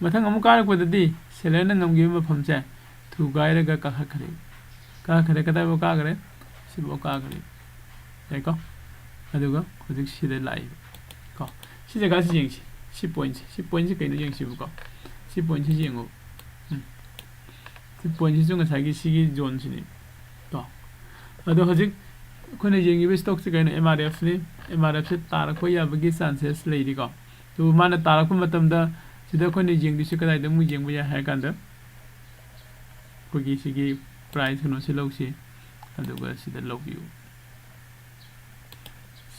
ꯃꯊꯪ ꯑꯃꯨꯛ ꯀꯥꯔꯛꯄꯗꯗꯤ ꯁꯦꯂꯔꯅ ꯉꯝꯈꯤꯕ ꯃꯐꯝꯁꯦ ꯊꯨꯒꯥꯏꯔꯒ ꯀꯥꯈꯠꯈ꯭ꯔꯦ꯫ ꯀꯥꯈ꯭ꯔꯦ, ꯀꯗꯥꯏꯐꯥꯎ ꯀꯥꯈ꯭ꯔꯦ? ꯁꯤꯐꯥꯎ ꯀꯥꯈ꯭ꯔꯦ꯫ ꯌꯥꯏꯀꯣ? ꯑꯗꯨꯒ ꯍꯧꯖꯤꯛ ꯁꯤꯗ ꯂꯥꯛꯏꯕ ꯀꯣ꯫ ꯁꯤ ꯖꯒꯥꯁꯤ ꯌꯦꯡꯁꯤ꯫ ꯁꯤ ꯄꯣꯏꯟꯁꯦ꯫ ꯁꯤ ꯄꯣꯏꯟꯁꯦ ꯀꯩꯅꯣ ꯌꯦꯡꯁꯤꯕꯀꯣ꯫ ꯁꯤ ꯄꯣꯏꯟꯁꯦ ꯌꯦꯡꯉꯨ꯫ ꯎꯝ꯫ ꯁꯤ ꯄꯣꯏꯟꯁꯤꯁꯨ ꯉꯁꯥꯏꯒꯤ ꯁꯤꯒꯤ ꯖꯣꯟꯁꯤꯅꯤ ꯀꯣ꯫ ꯑꯗꯣ ꯍꯧꯖꯤꯛ ꯑꯩꯈꯣꯏꯅ ꯌꯦꯡꯉꯤꯕ ꯁ꯭ꯇꯣꯛꯁꯦ ꯀꯩꯅꯣ? ꯑꯦꯝ ꯑꯥꯔ ꯑꯦꯐꯅꯤ꯫ ꯑꯦꯝ ꯑꯥꯔ ꯑꯦꯐꯁꯦ ꯇꯥꯔꯛꯄ ꯌꯥꯕꯒꯤ ꯆꯥꯟꯁꯦꯁ ꯂꯩꯔꯤꯀꯣ꯫ ꯑꯗꯨꯕꯨ ꯃꯥꯅ ꯇꯥꯔꯛꯄ ꯃꯇꯝꯗ ꯁꯤꯗ ꯑꯩꯈꯣꯏꯅ ꯌꯦꯡꯗꯣꯏꯁꯦ ꯀꯗꯥꯏꯗ ꯑꯃꯨꯛ ꯌꯦꯡꯕ ꯌꯥꯏ ꯍꯥꯏ ꯀꯥꯟꯗ, ꯑꯩꯈꯣꯏꯒꯤ ꯁꯤꯒꯤ ꯄ꯭ꯔꯥꯏꯁ ꯀꯩꯅꯣꯁꯤ ꯂꯧꯁꯤ, ꯑꯗꯨꯒ ꯁꯤꯗ ꯂꯧꯕꯤꯌꯨ꯫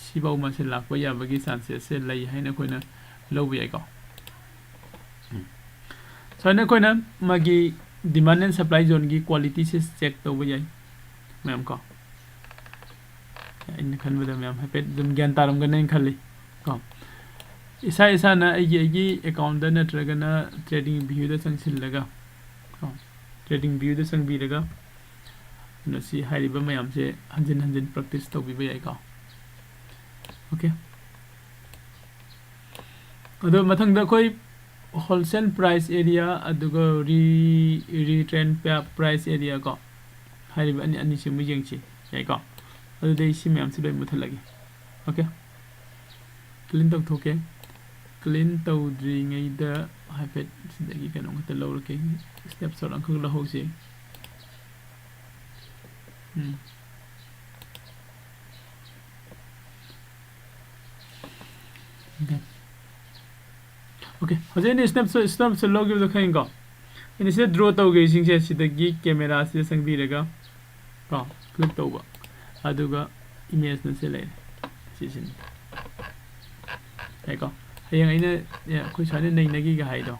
ꯁꯤꯐꯥꯎ ꯃꯁꯤ ꯂꯥꯛꯄ ꯌꯥꯕꯒꯤ ꯆꯥꯟꯁꯦꯁꯁꯦ ꯂꯩ ꯍꯥꯏꯅ ꯑꯩꯈꯣꯏꯅ ꯂꯧꯕ ꯌꯥꯏꯀꯣ꯫ ꯎꯝ꯫ ꯁꯨꯃꯥꯏꯅ ꯑꯩꯈꯣꯏꯅ ꯃꯥꯒꯤ demand and supply zoneꯒꯤ qualityꯁꯦ check ꯇꯧꯕ ꯌꯥꯏ ꯃꯌꯥꯝ ꯀꯣ꯫ ꯑꯩꯅ ꯈꯟꯕꯗ ꯃꯌꯥꯝ ꯍꯥꯏꯐꯦꯠ ꯑꯗꯨꯝ ꯒ꯭ꯌꯥꯟ ꯇꯥꯔꯝꯒꯅꯤ ꯍꯥꯏꯅ ꯈꯜꯂꯤ ꯀꯣ꯫ ꯏꯁꯥ ꯏꯁꯥꯅ ꯑꯩꯒꯤ, ꯑꯩꯒꯤ accountꯗ ꯅꯠꯇ꯭ꯔꯒꯅ TradingViewꯗ ꯆꯪꯁꯤꯜꯂꯒ ꯀꯣ, TradingViewꯗ ꯆꯪꯕꯤꯔꯒ ꯀꯩꯅꯣꯁꯤ, ꯍꯥꯏꯔꯤꯕ ꯃꯌꯥꯝꯁꯦ ꯍꯟꯖꯤꯟ ꯍꯟꯖꯤꯟ practice ꯇꯧꯕꯤꯕ ꯌꯥꯏꯀꯣ꯫ Okay꯫ ꯑꯗꯣ ꯃꯊꯪꯗ ꯑꯩꯈꯣꯏ wholesale price area ꯑꯗꯨꯒ re-, retrain pa-, price area ꯀꯣ, ꯍꯥꯏꯔꯤꯕ ꯑꯅꯤ, ꯑꯅꯤꯁꯤ ꯑꯃꯨꯛ ꯌꯦꯡꯁꯤ, ꯌꯥꯏꯀꯣ? ꯑꯗꯨꯗꯤ ꯑꯩ ꯁꯤ ꯃꯌꯥꯝꯁꯤ ꯂꯣꯏ ꯃꯨꯠꯊꯠꯂꯒꯦ꯫ Okay꯫ Clean ꯇꯧꯊꯣꯛꯀꯦ꯫ Clean ꯇꯧꯗ꯭ꯔꯤꯉꯩꯗ ꯍꯥꯏꯐꯦꯠ ꯁꯤꯗꯒꯤ ꯀꯩꯅꯣꯝ ꯈꯛꯇ ꯂꯧꯔꯛꯀꯦ, snapshot ꯑꯃꯈꯛ ꯂꯧꯍꯧꯁꯤ꯫ ꯎꯝ꯫ Okay꯫ Okay, ꯍꯧꯖꯤꯛ ꯑꯩꯅ snapshot, snapshot ꯂꯧꯈꯤꯕꯗꯣ ꯈꯪꯉꯤꯀꯣ? ꯑꯩꯅ ꯁꯤꯗ draw ꯇꯧꯈꯤꯕꯁꯤꯡꯁꯦ ꯁꯤꯗꯒꯤ cameraꯁꯤꯗ ꯆꯪꯕꯤꯔꯒ ꯀꯣ, click ꯇꯧꯕ, ꯑꯗꯨꯒ imageꯅ ꯁꯤ ꯂꯩꯔꯦ, ꯁꯤꯁꯤꯅꯤ꯫ ꯌꯥꯏꯀꯣ? ꯍꯌꯦꯡ ꯑꯩꯅ, ꯑꯦ, ꯑꯩꯈꯣꯏ ꯁꯨꯃꯥꯏꯅ ꯅꯩꯅꯈꯤꯒ ꯍꯥꯏꯗꯣ,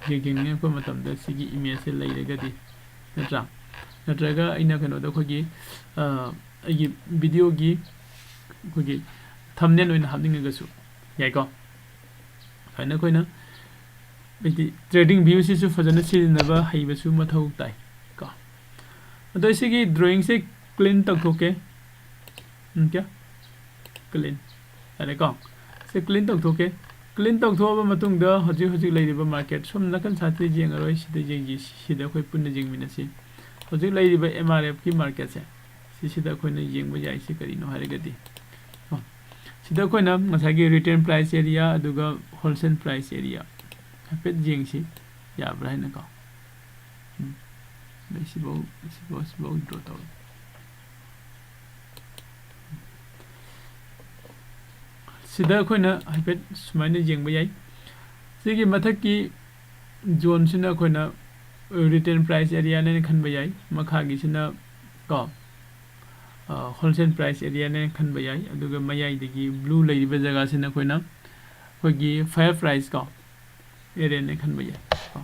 ꯌꯦꯡ-, ꯌꯦꯡꯅꯤꯡꯉꯛꯄ ꯃꯇꯝꯗ ꯁꯤꯒꯤ imageꯁꯦ ꯂꯩꯔꯒꯗꯤ, ꯅꯠꯇ꯭ꯔꯥ? ꯅꯠꯇ꯭ꯔꯒ ꯑꯩꯅ ꯀꯩꯅꯣꯗ ꯑꯩꯈꯣꯏꯒꯤ, ꯑ, ꯑꯩꯒꯤ videoꯒꯤ ꯑꯩꯈꯣꯏꯒꯤ thumbnail ꯑꯣꯏꯅ ꯍꯥꯞꯅꯤꯡꯉꯒꯁꯨ ꯌꯥꯏꯀꯣ? ꯁꯨꯃꯥꯏꯅ ꯑꯩꯈꯣꯏꯅ ꯍꯥꯏꯗꯤ TradingViewꯁꯤꯁꯨ ꯐꯖꯅ ꯁꯤꯖꯤꯟꯅꯕ ꯍꯩꯕꯁꯨ ꯃꯊꯧ ꯇꯥꯏ ꯀꯣ꯫ ꯑꯗꯣ ꯁꯤꯒꯤ drawingꯁꯦ clean ꯇꯧꯊꯣꯛꯀꯦ꯫ Okay꯫ Clean꯫ ꯌꯥꯔꯦꯀꯣ? ꯁꯤ clean ꯇꯧꯊꯣꯛꯀꯦ꯫ Clean ꯇꯧꯊꯣꯛꯑꯕ ꯃꯇꯨꯡꯗ ꯍꯧꯖꯤꯛ ꯍꯧꯖꯤꯛ ꯂꯩꯔꯤꯕ market, ꯁꯣꯝ ꯅꯥꯀꯟ side ꯌꯦꯡꯉꯔꯣꯏ, ꯁꯤꯗ ꯌꯦꯡꯁꯤ꯫ ꯁꯤꯗ ꯑꯩꯈꯣꯏ ꯄꯨꯟꯅ ꯌꯦꯡꯃꯤꯟꯅꯁꯤ꯫ ꯍꯧꯖꯤꯛ ꯂꯩꯔꯤꯕ M R Fꯀꯤ marketꯁꯦ, ꯁꯤꯁꯤꯗ ꯑꯩꯈꯣꯏꯅ ꯌꯦꯡꯕ ꯌꯥꯏꯁꯤ ꯀꯔꯤꯅꯣ ꯍꯥꯏꯔꯒꯗꯤ, ꯀꯣ, ꯁꯤꯗ ꯑꯩꯈꯣꯏꯅ ꯉꯁꯥꯏꯒꯤ retrain price area ꯑꯗꯨꯒ wholesale price area ꯍꯥꯏꯐꯦꯠ ꯌꯦꯡꯁꯤ, ꯌꯥꯕ꯭ꯔꯥ ꯍꯥꯏꯅꯀꯣ꯫ ꯎꯝ꯫ ꯑꯗꯩ ꯁꯤꯐꯧ, ꯁꯤꯐꯧ, ꯁꯤꯐꯧ draw ꯇꯧꯔꯦ꯫ ꯁꯤꯗ ꯑꯩꯈꯣꯏꯅ ꯍꯥꯏꯐꯦꯠ ꯁꯨꯃꯥꯏꯅ ꯌꯦꯡꯕ ꯌꯥꯏ꯫ ꯁꯤꯒꯤ ꯃꯊꯛꯀꯤ zoneꯁꯤꯅ ꯑꯩꯈꯣꯏꯅ retrain price areaꯅꯦꯅ ꯈꯟꯕ ꯌꯥꯏ, ꯃꯈꯥꯒꯤꯁꯤꯅ ꯀꯣ, ꯑ, wholesale price areaꯅꯦꯅ ꯈꯟꯕ ꯌꯥꯏ, ꯑꯗꯨꯒ ꯃꯌꯥꯏꯗꯒꯤ blue ꯂꯩꯔꯤꯕ ꯖꯒꯥꯁꯤꯅ ꯑꯩꯈꯣꯏꯅ ꯑꯩꯈꯣꯏꯒꯤ fair price ꯀꯣ, area ꯅꯦ ꯈꯟꯕ ꯌꯥꯏ ꯀꯣ꯫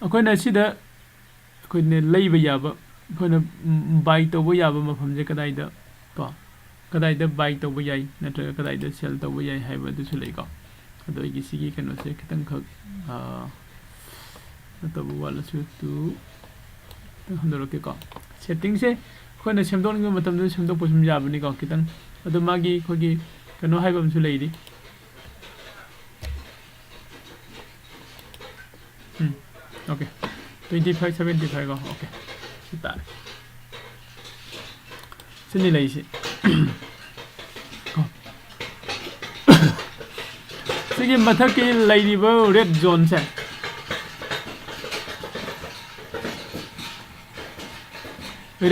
ꯑꯩꯈꯣꯏꯅ ꯁꯤꯗ ꯑꯩꯈꯣꯏꯅ ꯂꯩꯕ ꯌꯥꯕ, ꯑꯩꯈꯣꯏꯅ buy ꯇꯧꯕ ꯌꯥꯕ ꯃꯐꯝꯁꯦ ꯀꯗꯥꯏꯗ ꯀꯣ, ꯀꯗꯥꯏꯗ buy ꯇꯧꯕ ꯌꯥꯏ ꯅꯠꯇ꯭ꯔꯒ ꯀꯗꯥꯏꯗ sell ꯇꯧꯕ ꯌꯥꯏ ꯍꯥꯏꯕ ꯑꯗꯨꯁꯨ ꯂꯩꯀꯣ꯫ ꯑꯗꯣ ꯑꯩꯒꯤ ꯁꯤꯒꯤ ꯀꯩꯅꯣꯁꯦ ꯈꯤꯇꯪꯈꯛ, ꯑ, ꯅꯠꯇꯕ ꯋꯥꯠꯂꯁꯨ ꯇꯨ ꯈꯤꯇꯪ ꯍꯟꯗꯣꯔꯛꯀꯦꯀꯣ꯫ Setting ꯁꯦ ꯑꯩꯈꯣꯏꯅ ꯁꯦꯝꯗꯣꯛꯅꯤꯡꯕ ꯃꯇꯝꯗ ꯁꯦꯝꯗꯣꯛꯄ ꯁꯨꯝ ꯌꯥꯕꯅꯤꯀꯣ꯫ ꯈꯤꯇꯪ ꯑꯗꯣ ꯃꯥꯒꯤ ꯑꯩꯈꯣꯏꯒꯤ ꯀꯩꯅꯣ ꯍꯥꯏꯕ ꯑꯃꯁꯨ ꯂꯩꯔꯤ꯫ ꯎꯝ, okay, twenty five seventy five ꯀꯣ꯫ Okay, ꯁꯤ ꯇꯥꯔꯦ꯫ ꯁꯤꯅꯤ ꯂꯩꯁꯤ꯫ ꯀꯣ꯫ ꯁꯤꯒꯤ ꯃꯊꯛꯀꯤ ꯂꯩꯔꯤꯕ red zone ꯁꯦ,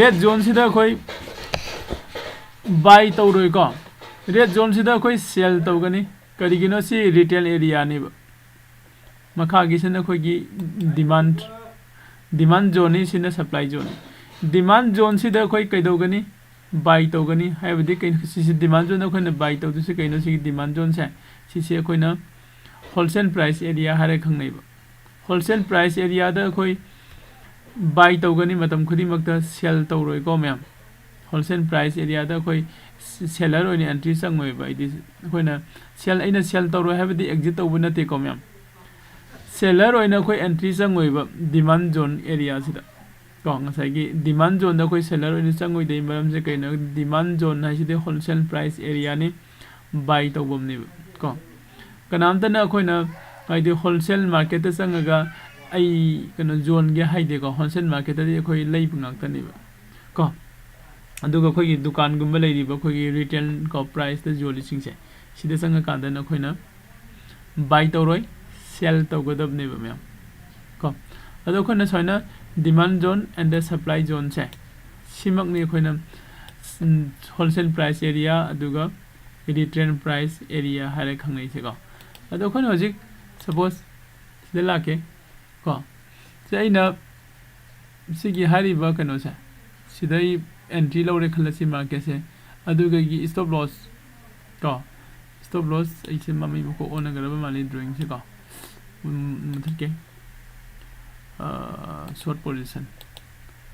red zone ꯁꯤꯗ ꯑꯩꯈꯣꯏ buy ꯇꯧꯔꯣꯏꯀꯣ꯫ Red zone ꯁꯤꯗ ꯑꯩꯈꯣꯏ sell ꯇꯧꯒꯅꯤ꯫ ꯀꯔꯤꯒꯤꯅꯣ? ꯁꯤ retail area ꯅꯦꯕ꯫ ꯃꯈꯥꯒꯤꯁꯤꯅ ꯑꯩꯈꯣꯏꯒꯤ demand, demand zone ꯅꯤ, ꯁꯤꯅ supply zone ꯅꯤ꯫ Demand zone ꯁꯤꯗ ꯑꯩꯈꯣꯏ ꯀꯩꯗꯧꯒꯅꯤ? Buy ꯇꯧꯒꯅꯤ꯫ ꯍꯥꯏꯕꯗꯤ ꯀꯩꯅꯣ? ꯁꯤꯁꯦ demand zone ꯗ ꯑꯩꯈꯣꯏꯅ buy ꯇꯧꯗꯣꯏꯁꯦ ꯀꯩꯅꯣ? ꯁꯤꯒꯤ demand zone ꯁꯦ, ꯁꯤꯁꯦ ꯑꯩꯈꯣꯏꯅ wholesale price area ꯍꯥꯏꯔ ꯈꯪꯅꯩꯕ꯫ Wholesale price area ꯗ ꯑꯩꯈꯣꯏ buy ꯇꯧꯒꯅꯤ, ꯃꯇꯝ ꯈꯨꯗꯤꯡꯃꯛꯇ sell ꯇꯧꯔꯣꯏꯀꯣ ꯃꯌꯥꯝ꯫ Wholesale price area ꯗ ꯑꯩꯈꯣꯏ seller ꯑꯣꯏꯅ entry ꯆꯪꯉꯣꯏꯕ꯫ ꯍꯥꯏꯗꯤ ꯑꯩꯈꯣꯏꯅ sell, ꯑꯩꯅ sell ꯇꯧꯔꯣꯏ ꯍꯥꯏꯕꯗꯤ exit ꯇꯧꯕ ꯅꯠꯇꯦꯀꯣ ꯃꯌꯥꯝ꯫ Seller ꯑꯣꯏꯅ ꯑꯩꯈꯣꯏ entry ꯆꯪꯉꯣꯏꯕ demand zone area ꯁꯤꯗ꯫ ꯀꯣ, ꯉꯁꯥꯏꯒꯤ demand zone ꯗ ꯑꯩꯈꯣꯏ seller ꯑꯣꯏꯅ ꯆꯪꯉꯣꯏꯗꯣꯏ ꯃꯔꯝꯁꯦ ꯀꯩꯅꯣ? Demand zone ꯍꯥꯏꯁꯤꯗꯤ wholesale price area ꯅꯤ, buy ꯇꯧꯐꯝꯅꯦꯕ ꯀꯣ꯫ ꯀꯅꯥꯝꯇꯅ ꯑꯩꯈꯣꯏꯅ ꯍꯥꯏꯗꯤ wholesale market ꯇ ꯆꯪꯉꯒ ꯑꯩ ꯀꯩꯅꯣ ꯌꯣꯟꯒꯦ ꯍꯥꯏꯗꯦꯀꯣ꯫ Wholesale market ꯇꯗꯤ ꯑꯩꯈꯣꯏ ꯂꯩꯕ ꯉꯥꯛꯇꯅꯦꯕ ꯀꯣ꯫ ꯑꯗꯨꯒ ꯑꯩꯈꯣꯏꯒꯤ ꯗꯨꯀꯥꯟꯒꯨꯝꯕ ꯂꯩꯔꯤꯕ ꯑꯩꯈꯣꯏꯒꯤ retail ꯀꯣ price ꯇ ꯌꯣꯜꯂꯤꯁꯤꯡꯁꯦ, ꯁꯤꯗ ꯆꯪꯉꯀꯥꯟꯗꯅ ꯑꯩꯈꯣꯏꯅ buy ꯇꯧꯔꯣꯏ, sell ꯇꯧꯒꯗꯕꯅꯦꯕ ꯃꯌꯥꯝ ꯀꯣ꯫ ꯑꯗꯣ ꯑꯩꯈꯣꯏꯅ ꯁꯨꯃꯥꯏꯅ demand zone and the supply zone ꯁꯦ, ꯁꯤꯃꯛꯅꯤ ꯑꯩꯈꯣꯏꯅ, ꯎꯝ, wholesale price area ꯑꯗꯨꯒ retail price area ꯍꯥꯏꯔ ꯈꯪꯅꯩꯁꯦꯀꯣ꯫ ꯑꯗꯣ ꯑꯩꯈꯣꯏꯅ ꯍꯧꯖꯤꯛ suppose ꯁꯤꯗ ꯂꯥꯛꯀꯦ ꯀꯣ꯫ ꯁꯤ ꯑꯩꯅ ꯁꯤꯒꯤ ꯍꯥꯏꯔꯤꯕ ꯀꯩꯅꯣꯁꯦ, ꯁꯤꯗ ꯑꯩ entry ꯂꯧꯔꯦ ꯈꯜꯂꯁꯤ market ꯁꯦ, ꯑꯗꯨꯒ ꯑꯩꯒꯤ stop loss ꯀꯣ, Stop loss ꯑꯩꯁꯦ ꯃꯃꯩ ꯃꯀꯣꯛ ꯑꯣꯟꯅꯒꯗꯕ ꯃꯥꯜꯂꯤ drawing ꯁꯦꯀꯣ꯫ ꯎꯝ, ꯃꯨꯊꯠꯀꯦ꯫ Short position.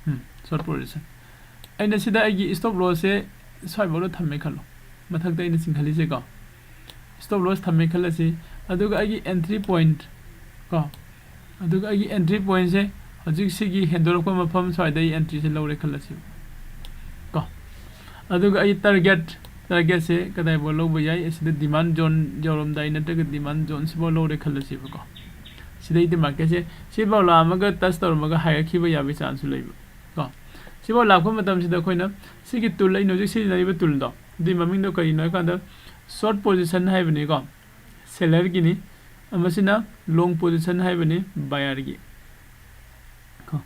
ꯎꯝ, ꯁꯣꯔꯠ ꯄꯣꯖꯤꯁꯟ꯫ ꯑꯩꯅ ꯁꯤꯗ ꯑꯩꯒꯤ stop loss ꯁꯦ ꯁ꯭ꯋꯥꯏꯐꯥꯎꯗ ꯊꯝꯃꯦ ꯈꯜꯂꯣ꯫ ꯃꯊꯛꯇ ꯑꯩꯅ ꯆꯤꯡꯈꯠꯂꯤꯁꯦꯀꯣ꯫ Stop loss ꯊꯝꯃꯦ ꯈꯜꯂꯁꯤ꯫ ꯑꯗꯨꯒ ꯑꯩꯒꯤ entry point ꯀꯣ, ꯑꯗꯨꯒ ꯑꯩꯒꯤ entry point ꯁꯦ ꯍꯧꯖꯤꯛ ꯁꯤꯒꯤ ꯍꯦꯟꯗꯣꯔꯛꯄ ꯃꯐꯝ ꯁ꯭ꯋꯥꯏꯗ ꯑꯩ entry ꯁꯦ ꯂꯧꯔꯦ ꯈꯜꯂꯁꯤ ꯀꯣ꯫ ꯑꯗꯨꯒ ꯑꯩ target, target ꯁꯦ ꯀꯗꯥꯏꯐꯥꯎ ꯂꯧꯕ ꯌꯥꯏ? ꯑꯁꯤꯗ demand zone ꯌꯧꯔꯝꯗꯥꯏ ꯅꯠꯇ꯭ꯔꯒ demand zone ꯁꯤꯐꯥꯎ ꯂꯧꯔꯦ ꯈꯜꯂꯁꯦꯕꯀꯣ꯫ ꯁꯤꯗꯩꯗꯤ market ꯁꯦ ꯁꯤꯐꯥꯎ ꯂꯥꯛꯑꯝꯃꯒ touch ꯇꯧꯔꯝꯃꯒ ꯍꯥꯏꯒꯠꯈꯤꯕ ꯌꯥꯕꯒꯤ chance ꯁꯨ ꯂꯩꯕ ꯀꯣ꯫ ꯁꯤꯐꯥꯎ ꯂꯥꯛꯄ ꯃꯇꯝꯁꯤꯗ ꯑꯩꯈꯣꯏꯅ ꯁꯤꯒꯤ tool, ꯑꯩꯅ ꯍꯧꯖꯤꯛ ꯁꯤꯖꯤꯟꯅꯔꯤꯕ tool ꯗꯣ, ꯑꯗꯨꯒꯤ ꯃꯃꯤꯡꯗꯣ ꯀꯔꯤꯅꯣ ꯍꯥꯏ ꯀꯥꯟꯗ short position ꯍꯥꯏꯕꯅꯤꯀꯣ, seller ꯒꯤꯅꯤ꯫ ꯑꯃꯁꯤꯅ long position ꯍꯥꯏꯕꯅꯤ, buyer ꯒꯤ ꯀꯣ꯫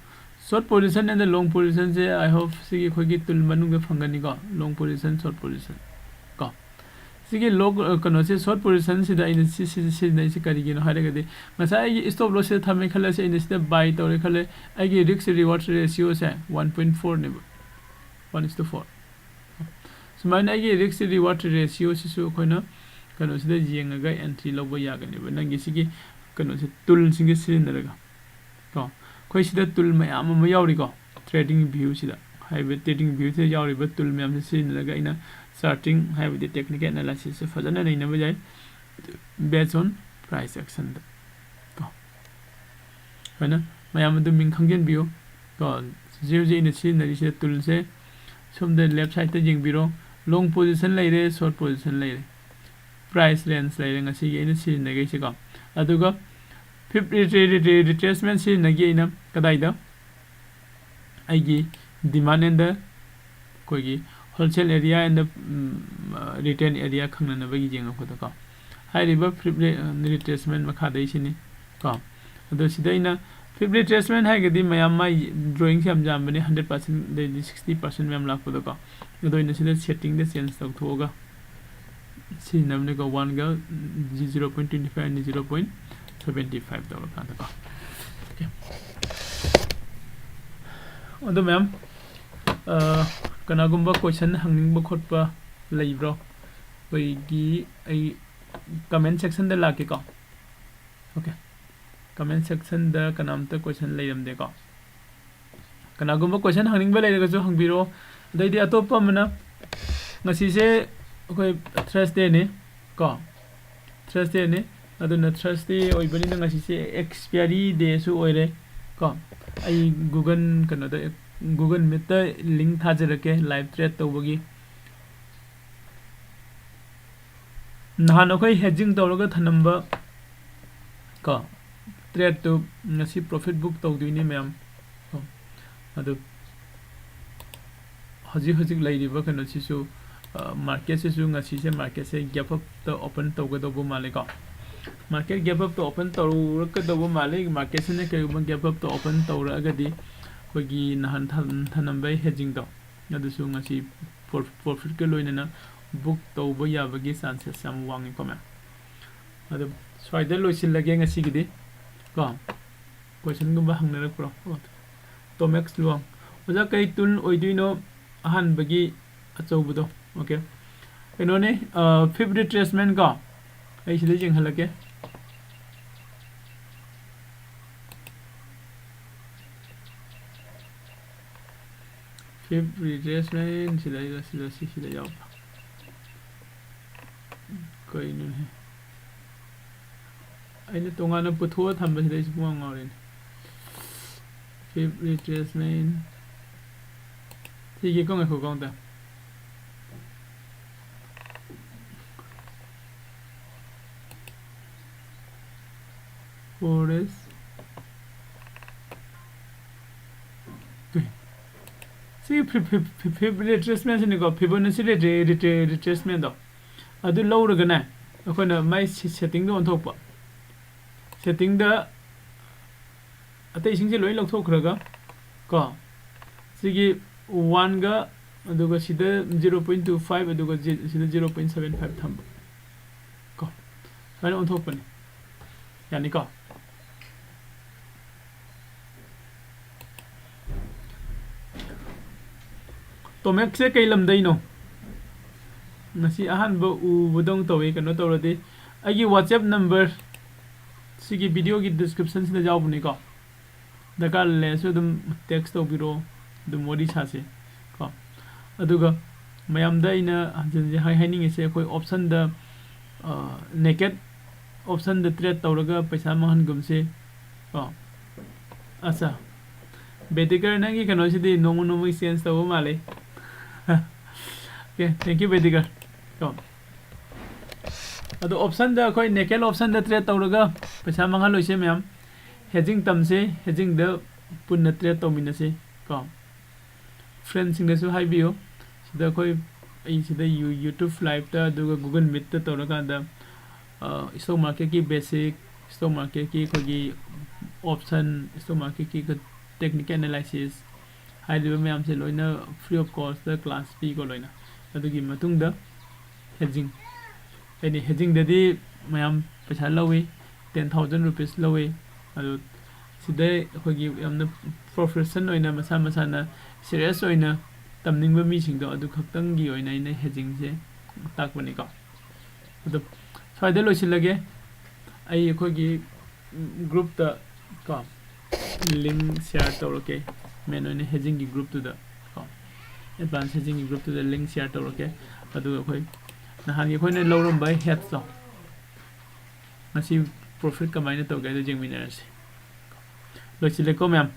Short position and long position say, I hope ꯁꯤꯒꯤ ꯑꯩꯈꯣꯏꯒꯤ tool ꯃꯅꯨꯡꯗ ꯐꯪꯒꯅꯤꯀꯣ, long position, short position ꯀꯣ꯫ ꯁꯤꯒꯤ ꯂꯣ, ꯑ, ꯀꯩꯅꯣꯁꯦ, short position ꯁꯤꯗ ꯑꯩꯅ ꯁꯤ, ꯁꯤ, ꯁꯤꯖꯤꯟꯅꯩꯁꯦ ꯀꯔꯤꯒꯤꯅꯣ ꯍꯥꯏꯔꯒꯗꯤ, ꯉꯁꯥꯏ ꯑꯩꯒꯤ stop loss ꯁꯤꯗ ꯊꯝꯃꯦ ꯈꯜꯂꯁꯤ, ꯑꯩꯅ ꯁꯤꯗ buy ꯇꯧꯔꯦ ꯈꯜꯂꯦ, ꯑꯩꯒꯤ risk reward ratio ꯁꯦ one point four ꯅꯦꯕ, one is to four꯫ ꯁꯨꯃꯥꯏꯅ ꯑꯩꯒꯤ risk reward ratio ꯁꯤꯁꯨ ꯑꯩꯈꯣꯏꯅ ꯀꯩꯅꯣꯁꯤꯗ ꯌꯦꯡꯉꯒ entry ꯂꯧꯕ ꯌꯥꯒꯅꯦꯕ, ꯅꯪꯒꯤ ꯁꯤꯒꯤ ꯀꯩꯅꯣꯁꯦ, tool ꯁꯤꯡꯁꯦ ꯁꯤꯖꯤꯟꯅꯔꯒ ꯀꯣ꯫ ꯑꯩꯈꯣꯏ ꯁꯤꯗ tool ꯃꯌꯥꯝ ꯑꯃ ꯌꯥꯎꯔꯤꯀꯣ, TradingView ꯁꯤꯗ꯫ ꯍꯥꯏꯕꯗꯤ TradingView ꯁꯤꯗ ꯌꯥꯎꯔꯤꯕ tool ꯃꯌꯥꯝꯁꯦ ꯁꯤꯖꯤꯟꯅꯔꯒ ꯑꯩꯅ charting, ꯍꯥꯏꯕꯗꯤ technical analysis ꯁꯦ ꯐꯖꯅ ꯅꯩꯅꯕ ꯌꯥꯏ, based on price action ꯗ ꯀꯣ꯫ ꯁꯨꯃꯥꯏꯅ ꯃꯌꯥꯝ ꯑꯗꯨ ꯃꯤꯡ ꯈꯪꯖꯤꯟꯕꯤꯌꯨ ꯀꯣ꯫ ꯍꯧꯖꯤꯛ ꯍꯧꯖꯤꯛ ꯑꯩꯅ ꯁꯤꯖꯤꯟꯅꯔꯤꯁꯦ, tool ꯁꯦ ꯁꯣꯝꯗ left side ꯇ ꯌꯦꯡꯕꯤꯔꯣ꯫ Long position ꯂꯩꯔꯦ, short position ꯂꯩꯔꯦ, price range ꯂꯩꯔꯦ ꯉꯁꯤꯒꯤ ꯑꯩꯅ ꯁꯤꯖꯤꯟꯅꯈꯩꯁꯦꯀꯣ꯫ ꯑꯗꯨꯒ fib ꯔꯤ-, ꯔꯤ-, ꯔꯤ-, ꯔꯤ-, retracement ꯁꯤꯖꯤꯟꯅꯈꯤ ꯑꯩꯅ ꯀꯗꯥꯏꯗ? ꯑꯩꯒꯤ demand and the ꯑꯩꯈꯣꯏꯒꯤ wholesale area and the, um, retail area ꯈꯪꯅꯅꯕꯒꯤ ꯌꯦꯡꯉꯛꯄꯗꯀꯣ꯫ ꯍꯥꯏꯔꯤꯕ fib ꯔꯤ-, retracement ꯃꯈꯥꯗꯩꯁꯤꯅꯤ ꯀꯣ꯫ ꯑꯗꯣ ꯁꯤꯗ ꯑꯩꯅ fib retracement ꯍꯥꯏꯔꯒꯗꯤ ꯃꯌꯥꯝ ꯃꯥꯏ drawing ꯁꯦ ꯌꯥꯝ ꯌꯥꯝꯕꯅꯤ, hundred percent ꯑꯗꯩꯗꯤ sixty percent ꯃꯌꯥꯝ ꯂꯥꯛꯄꯗꯀꯣ꯫ ꯑꯗꯣ ꯑꯩꯅ ꯁꯤꯗ setting ꯗ change ꯇꯧꯊꯣꯛꯑꯒ ꯁꯤꯖꯤꯟꯅꯕꯅꯤꯀꯣ, one ꯒ zero point twenty five and zero point seventy five ꯇꯧꯔꯀꯥꯟꯗꯀꯣ꯫ Okay꯫ ꯑꯗꯣ ꯃꯌꯥꯝ, ꯑ, ꯀꯅꯥꯒꯨꯝꯕ question ꯍꯪꯅꯤꯡꯕ ꯈꯣꯠꯄ ꯂꯩꯕ꯭ꯔꯣ? ꯑꯩꯈꯣꯏꯒꯤ ꯑꯩ comment sectionꯗ ꯂꯥꯛꯀꯦꯀꯣ꯫ Okay, comment sectionꯗ ꯀꯅꯥꯝꯇ question ꯂꯩꯔꯝꯗꯦꯀꯣ꯫ ꯀꯅꯥꯒꯨꯝꯕ question ꯍꯪꯅꯤꯡꯕ ꯂꯩꯔꯒꯁꯨ ꯍꯪꯕꯤꯔꯛꯑꯣ꯫ ꯑꯗꯩꯗꯤ ꯑꯇꯣꯞꯄ ꯑꯃꯅ, ꯉꯁꯤꯁꯦ ꯑꯩꯈꯣꯏ Thursdayꯅꯤ ꯀꯣ, Thursdayꯅꯤ꯫ ꯑꯗꯨꯅ Thursday ꯑꯣꯏꯕꯅꯤꯅ ꯉꯁꯤꯁꯦ expiry dayꯁꯨ ꯑꯣꯏꯔꯦ ꯀꯣ꯫ ꯑꯩ Google ꯀꯩꯅꯣꯗ, Google Meetꯇ link ꯊꯥꯖꯔꯛꯀꯦ live trade ꯇꯧꯕꯒꯤ꯫ ꯅꯍꯥꯟ ꯑꯩꯈꯣꯏ hedging ꯇꯧꯔꯒ ꯊꯅꯝꯕ ꯀꯣ, tradeꯇꯨ ꯉꯁꯤ profit book ꯇꯧꯗꯣꯏꯅꯤ ꯃꯌꯥꯝ ꯀꯣ꯫ ꯑꯗꯨ ꯍꯧꯖꯤꯛ ꯍꯧꯖꯤꯛ ꯂꯩꯔꯤꯕ ꯀꯩꯅꯣꯁꯤꯁꯨ, ꯑ, marketꯁꯤꯁꯨ ꯉꯁꯤꯁꯦ marketꯁꯦ gap upꯇ open ꯇꯧꯒꯗꯧꯕ ꯃꯥꯜꯂꯦꯀꯣ꯫ Market gap upꯇ open ꯇꯧꯔꯛꯀꯗꯧꯕ ꯃꯥꯜꯂꯦ꯫ Marketꯁꯤꯅ ꯀꯔꯤꯒꯨꯝꯕ gap upꯇ open ꯇꯧꯔꯛꯑꯒꯗꯤ ꯑꯩꯈꯣꯏꯒꯤ ꯅꯍꯥꯟ ꯊ-, ꯊꯅꯝꯕ hedgingꯗꯣ ꯑꯗꯨꯁꯨ ꯉꯁꯤ pro-, profitꯀ ꯂꯣꯏꯅꯅ book ꯇꯧꯕ ꯌꯥꯕꯒꯤ chances ꯌꯥꯝ ꯋꯥꯡꯉꯤꯀꯣ ꯃꯌꯥꯝ꯫ ꯑꯗꯨ ꯁ꯭ꯋꯥꯏꯗ ꯂꯣꯏꯁꯤꯜꯂꯒꯦ ꯉꯁꯤꯒꯤꯗꯤ ꯀꯣ꯫ Questionꯒꯨꯝꯕ ꯍꯪꯅꯔꯛꯄ꯭ꯔꯣ? ꯑꯣ, Tomex ꯂꯨꯋꯥꯡ꯫ ꯑꯣꯖꯥ, ꯀꯩ tool ꯑꯣꯏꯗꯣꯏꯅꯣ ꯑꯍꯥꯟꯕꯒꯤ ꯑꯆꯧꯕꯗꯣ? Okay, ꯀꯩꯅꯣꯅꯦ, ꯑ, fib retracement ꯀꯣ꯫ ꯑꯩ ꯁꯤꯗ ꯌꯦꯡꯍꯜꯂꯛꯀꯦ꯫ Fib retracement ꯁꯤꯗꯩꯗ, ꯁꯤꯗ, ꯁꯤ, ꯁꯤꯗ ꯌꯥꯎꯕ꯫ ꯀꯩꯅꯣꯅꯦ? ꯑꯩꯅ ꯇꯣꯉꯥꯟꯅ ꯄꯨꯊꯣꯛꯑ ꯊꯝꯕꯁꯤꯗ ꯑꯩꯁꯨ ꯄꯨꯡꯉꯥꯎ ꯉꯥꯎꯔꯦꯅꯦ꯫ Fib retracement꯫ ꯊꯤꯒꯦꯀꯣ, ꯉꯥꯏꯈꯣꯀꯣ ꯑꯝꯇ꯫ Four S꯫ ꯁꯤ fib, fib, fib, fib retracement ꯁꯤꯅꯤꯀꯣ, Fibonacci retra-, retra-, retracement ꯗꯣ꯫ ꯑꯗꯨ ꯂꯧꯔꯒꯅꯦ, ꯑꯩꯈꯣꯏꯅ ꯃꯥꯏ ꯁꯤ-, setting ꯗ ꯑꯣꯟꯊꯣꯛꯄ꯫ Setting ꯗ ꯑꯇꯩꯁꯤꯡꯁꯦ ꯂꯣꯏ ꯂꯧꯊꯣꯛꯈ꯭ꯔꯒ ꯀꯣ, ꯁꯤꯒꯤ one ꯒ, ꯑꯗꯨꯒ ꯁꯤꯗ zero point two five, ꯑꯗꯨꯒ ꯖꯤ-, ꯁꯤꯗ zero point seven five ꯊꯝꯕ ꯀꯣ, ꯁꯨꯃꯥꯏꯅ ꯑꯣꯟꯊꯣꯛꯄꯅꯤ꯫ ꯌꯥꯅꯤꯀꯣ? Tomex ꯁꯦ ꯀꯩ ꯂꯝꯗꯩꯅꯣ? ꯉꯁꯤ ꯑꯍꯥꯟꯕ ꯎꯕꯗꯧ ꯇꯧꯋꯤ꯫ ꯀꯩꯅꯣ ꯇꯧꯔꯗꯤ ꯑꯩꯒꯤ WhatsApp number ꯁꯤꯒꯤ videoꯒꯤ descriptionꯁꯤꯗ ꯌꯥꯎꯕꯅꯤꯀꯣ꯫ ꯗꯔꯀꯥꯔ ꯂꯩꯔꯁꯨ ꯑꯗꯨꯝ text ꯇꯧꯕꯤꯔꯛꯑꯣ, ꯑꯗꯨꯝ ꯋꯥꯔꯤ ꯁꯥꯁꯤ ꯀꯣ꯫ ꯑꯗꯨꯒ ꯃꯌꯥꯝꯗ ꯑꯩꯅ ꯍꯟꯖꯤꯟ ꯍꯟꯖꯤꯟ ꯍꯥꯏ-, ꯍꯥꯏꯅꯤꯡꯉꯤꯁꯦ, ꯑꯩꯈꯣꯏ optionꯗ, ꯑ, naked optionꯗ trade ꯇꯧꯔꯒ ꯄꯩꯁꯥ ꯃꯥꯡꯍꯟꯒꯨꯝꯁꯤ ꯀꯣ꯫ ꯑꯠꯆꯥ, ꯕꯦꯗꯤꯀꯔ, ꯅꯪꯒꯤ ꯀꯩꯅꯣꯁꯤꯗꯤ ꯅꯣꯡꯃ ꯅꯣꯡꯃꯒꯤ change ꯇꯧꯕ ꯃꯥꯜꯂꯦ꯫ Okay, thank you, ꯕꯦꯗꯤꯀꯔ꯫ ꯀꯣ, ꯑꯗꯣ optionꯗ, ꯑꯩꯈꯣꯏ naked optionꯗ trade ꯇꯧꯔꯒ ꯄꯩꯁꯥ ꯃꯥꯡꯍꯜꯂꯣꯏꯁꯦ ꯃꯌꯥꯝ꯫ Hedging ꯇꯝꯁꯦ, hedgingꯗ ꯄꯨꯟꯅ trade ꯇꯧꯃꯤꯟꯅꯁꯤ ꯀꯣ꯫ Friendꯁꯤꯡꯗꯁꯨ ꯍꯥꯏꯕꯤꯌꯨ꯫ ꯁꯤꯗ ꯑꯩꯈꯣꯏ, ꯑꯩ ꯁꯤꯗ You-, YouTube liveꯇ ꯑꯗꯨꯒ Google Meetꯇ ꯇꯧꯔꯀꯥꯟꯗ, ꯑ, stock marketꯀꯤ basic, stock marketꯀꯤ ꯑꯩꯈꯣꯏꯒꯤ option, stock marketꯀꯤ technical analysis ꯍꯥꯏꯔꯤꯕ ꯃꯌꯥꯝꯁꯦ ꯂꯣꯏꯅ free of costꯇ class ꯄꯤꯀꯣ ꯂꯣꯏꯅ꯫ ꯑꯗꯨꯒꯤ ꯃꯇꯨꯡꯗ hedging, ꯍꯥꯏꯗꯤ hedgingꯗꯗꯤ ꯃꯌꯥꯝ ꯄꯩꯁꯥ ꯂꯧꯏ, ten thousand rupees ꯂꯧꯏ꯫ ꯑꯗꯨ ꯁꯤꯗ ꯑꯩꯈꯣꯏꯒꯤ ꯌꯥꯝꯅ profession ꯑꯣꯏꯅ ꯃꯁꯥ ꯃꯁꯥꯅ serious ꯑꯣꯏꯅ ꯇꯝꯅꯤꯡꯕ ꯃꯤꯁꯤꯡꯗꯣ ꯑꯗꯨ ꯈꯛꯇꯪꯒꯤ ꯑꯣꯏꯅ ꯑꯩꯅ hedgingꯁꯦ ꯇꯥꯛꯄꯅꯤꯀꯣ꯫ ꯑꯗꯣ ꯁ꯭ꯋꯥꯏꯗ ꯂꯣꯏꯁꯤꯜꯂꯒꯦ꯫ ꯑꯩ ꯑꯩꯈꯣꯏꯒꯤ groupꯇ ꯀꯣ link share ꯇꯧꯔꯛꯀꯦ, main ꯑꯣꯏꯅ hedgingꯒꯤ groupꯇꯨꯗ ꯀꯣ, advance hedgingꯒꯤ groupꯇꯨꯗ link share ꯇꯧꯔꯛꯀꯦ꯫ ꯑꯗꯨꯒ ꯑꯩꯈꯣꯏ ꯅꯍꯥꯟꯒꯤ ꯑꯩꯈꯣꯏꯅ ꯂꯧꯔꯝꯕ hedgeꯇꯣ ꯉꯁꯤ profit ꯀꯃꯥꯏꯅ ꯇꯧꯒꯦ ꯍꯥꯏꯗꯣ ꯌꯦꯡꯃꯤꯟꯅꯔꯁꯤ꯫ ꯂꯣꯏꯁꯤꯜꯂꯦꯀꯣ ꯃꯌꯥꯝ꯫